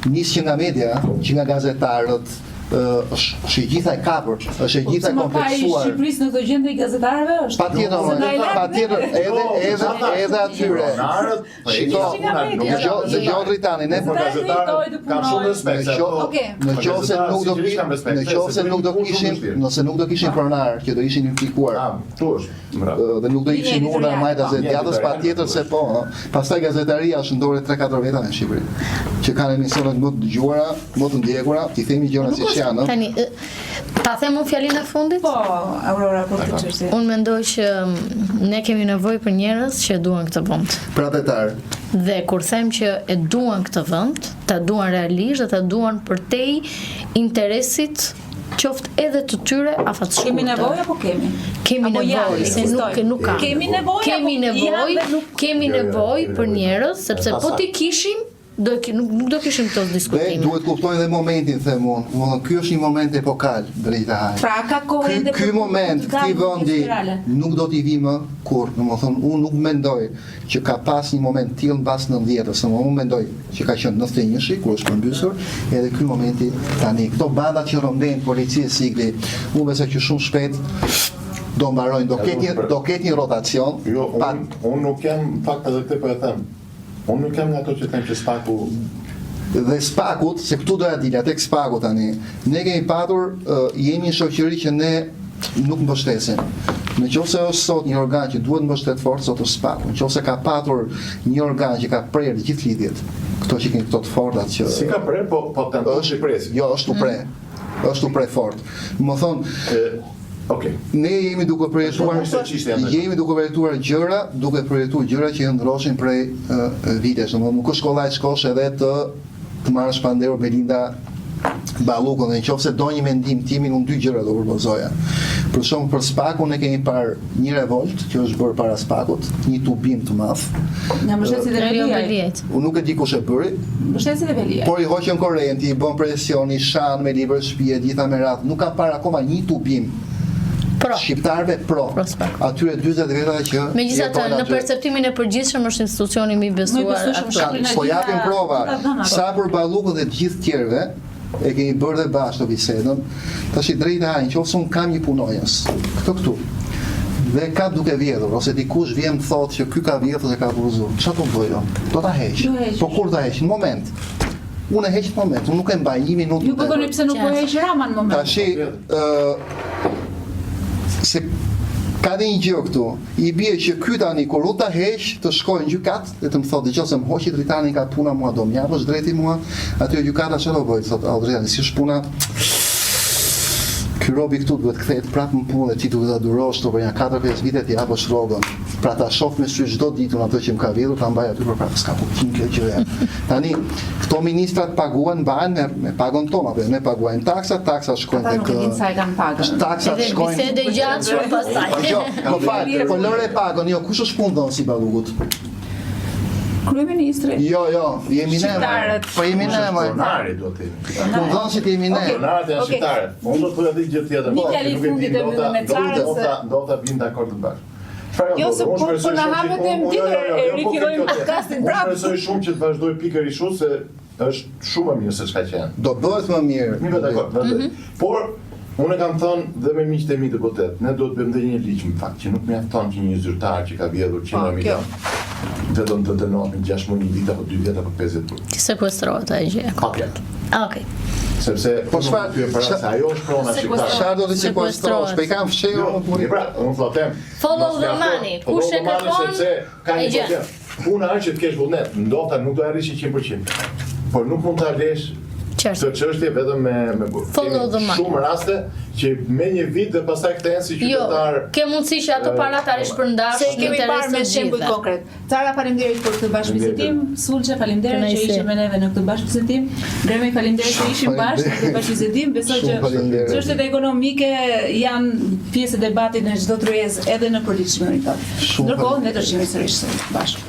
nis që nga media, që nga gazetarët, ë, është është e gjitha e kapur, është e Po gjitha pse e më pa i kompleksuar. Shqipërisë në këtë gjendje i gazetarëve është? Patjetër, Se na e larg patjetër, ne. edhe Jo, edhe ata- edhe atyre. Pronarët, po e Shiko, njëjta puna, nuk e dëgjo, kanë. dëgjo Dritani, ne Për gazetarët kam shumë respekt. Në se qo- ato- Okej. Në për qoftë se gazetarët nuk do sinqerisht kam respekt, në se qoftë se bëjnë nuk do punë shumë kishim, vështirë. nëse nuk do kishim pronar që do ishin implikuar Ah, këtu është. Bravo. ë, dhe nuk do ishin Linja urdhra editoriale, majtas dhe po. djathtas, Linja patjetër se po, ë. Pastaj gazetaria është në dorë 3-4 veta në Shqipëri, që kanë emisionet më të dëgjuara, më të ndjekura, t'i themi gjërat siç janë, ë. Tani, ë, ta them unë fjalinë e fundit? Po, Aurora për këtë çështje. Unë mendoj që mm, ne kemi nevojë për njerëz që e duan këtë vend. Pra detar. Dhe kur them që e duan këtë vend, ta duan realisht dhe ta duan përtej interesit. qoftë edhe të tyre afatshkurtër. Kemi nevojë apo kemi? Kemi Apo janë, nevojë, se nuk ekzistojnë? nuk ka. Kemi nevojë Kemi apo janë nevojë, dhe nuk kemi Jo, jo, nevojë kemi për nevojë. njerëz, sepse E po pasaktë. t'i kishim, do ki, nuk, nuk do kishim këto Dhe diskutime. duhet kuptojnë dhe momentin, them unë. Domethënë ky është një moment epokal, drejt e hajt. Pra ka kohë Ky, ende ky për moment të këtij dalë vendi spirale. nuk do t'i vi më kurrë. Domethënë unë nuk mendoj që ka pas një moment tillë mbas 90-ës, domethënë unë mendoj që ka qenë 91-shi kur është përmbysur, edhe ky momenti tani. Këto bandat që rrëmbejnë policia sigli, unë besoj që shumë shpejt do mbarojnë, do ketë një do ketë një rotacion. Jo, pa- unë unë nuk jam, në fakt edhe këtë po e them. Unë nuk jam nga ato që them që Spaku dhe Spakut, se këtu doja dilja tek Spaku tani. Ne kemi patur, ë, jemi një shoqëri që ne nuk mbështesim. Në qoftë se është sot një organ që duhet mbështet fort, sot është Spaku. Në qoftë se ka patur një organ që ka prerë të gjithë lidhjet, këto që kemi këto të fortat që si ka prerë, po po tenton të presi. Jo, është u pre. Është u pre fort. Më thonë, E, Okej. ne jemi duke përjetuar Është çështja jam. jemi duke përjetuar gjëra, duke përjetuar gjëra që ndroshin prej uh, vitesh. Domethënë nuk është kollaj të shkosh edhe të të marrësh panderur Belinda Ballukun dhe nëse do një mendim timin, unë dy gjëra do propozoja. Për shembull për Spakun ne kemi parë një revolt që është bërë para Spakut, një tubim të madh. Nga mbështetësit e Erion Veliajt. Veliajt. Unë nuk e di kush e bëri, Mbështetësit e Veliajt. Por i hoqën korrenti, i bën presion, i shan me libër shtëpie, gjitha me radhë. Nuk ka parë akoma një tubim Pro. shqiptarëve pro. Pro Spakut. Atyre 40 vetave që Megjithatë, jetojnë në aty. perceptimin e përgjithshëm është institucioni më i Më i besuar besueshëm aktual. Shqipërinë. Po japim prova. Gjitha dhënat. Sa për Ballukun dhe të gjithë tjerëve, e kemi bërë dhe bashkë të bisedën. Tash i drejta ai, nëse unë kam një punonjës, këtë këtu, dhe ka duke vjedhur ose dikush vjen më thotë që ky ka vjedhur dhe ka abuzuar. Çfarë do bëj unë? Do ta heq. Do heqësh. Po kur ta heq? Në moment. Unë e heq në moment, unë nuk e mbaj një minutë. Ju po më thoni tepër. pse nuk po heq Rama në moment. Tashi, ë se ka dhe një gjë këtu. I bie që ky tani kur unë ta heq, të shkoj në gjykat dhe të më thotë, dëgjoj se më hoqi Dritani nga puna mua, do më japësh drejti mua. Aty gjykata çfarë do bëj? Thotë, "O Dritani, si është puna?" Ky robi këtu duhet kthehet prapë në punë dhe ti duhet ta durosh këtu për një 4-5 vite t'i japësh rrogën. Pra ta shoh me sy çdo ditë unë atë që më ka vjedhur, ta mbaj aty përpara, s'ka kuptim kjo gjëja. Tani këto ministrat paguhen mbahen me, me pagën tonë, apo jo? ne paguajmë taksat, taksat shkojnë Ata tek nuk e dinë sa e kanë pagën. Taksat Edhe shkojnë bisedë e gjatë shumë pastaj. Po jo, më fal, po lëre pagën, jo, kush është punëdhënësi i Ballukut? Kryeministri. Jo, jo, jemi ne. Shqiptarët. Po jemi ne, Kush është moj. Pronari do të themi. Punëdhënësit jemi ne. Okej. Pronarët janë Okej. shqiptarët. Unë do të thoja edhe një gjë tjetër. Një po, fjali që nuk e di, fundit e ndofta- mbyllim me ndofta- Carën se- Ndofta ndofta bin dakord të bashkë. Çfarë ka Jo, se ndodhur? Unë po- shpresoj po na shumë që- hapet unë- temë unë- jo, tjetër, jo, jo, e jo, po rifillojmë kjo temë. podcastin Unë prapë. shpresoj shumë që të vazhdoj pikërisht kështu se është shumë më mirë se çka qenë. Do bëhet më mirë. Mirë, dakord, vërtet. Mhm. Por unë e kam thënë dhe me miqtë e mi deputet, ne duhet bëjmë dhe një ligj në fakt që nuk mjafton që një zyrtar që ka vjedhur 100 Po, kjo. milion vetëm të dënohet me 6 muaj, një vit apo 2 vjet apo 5 vjet burg. Ti sekuestrohet ajo gjë. Patjetër. Ah, Okej. Sepse Po unë çfarë- nuk pyem para çfarë- se ajo është prona shqiptare. Çfarë do të sekuestrosh? Po i kanë fshehur Jo, më punë. pra, unë thua them. Follow mos the mjafton. money. Follow Kush e the money kërkon, sepse ka e një gjen. problem. Puna është që të kesh vullnet, ndofta nuk do arrish 100%. Por nuk mund ta lesh Qartë. këtë çështje vetëm me me burg. Follow Kemi the money. Shumë raste që me një vit dhe pastaj kthehen si Jo, qytetar. ke mundësi që ato para ta rishpërndash Se e në kemi interes parë me të shembuj gjithëve. konkret. Cara, faleminderit për këtë bashkëbisedim. Sulçe, faleminderit që Kënaqësi. ishe me neve në këtë bashkëbisedim. Gremi, faleminderit që ishim bashkë në këtë bashkëbisedim. Besoj Shumë që faleminderit. çështjet ekonomike janë pjesë e debatit në çdo tryezë edhe në përditshmërinë tonë. Shumë Ndërkohë, ne faleminderit. do të shihemi sërish sot bashkë.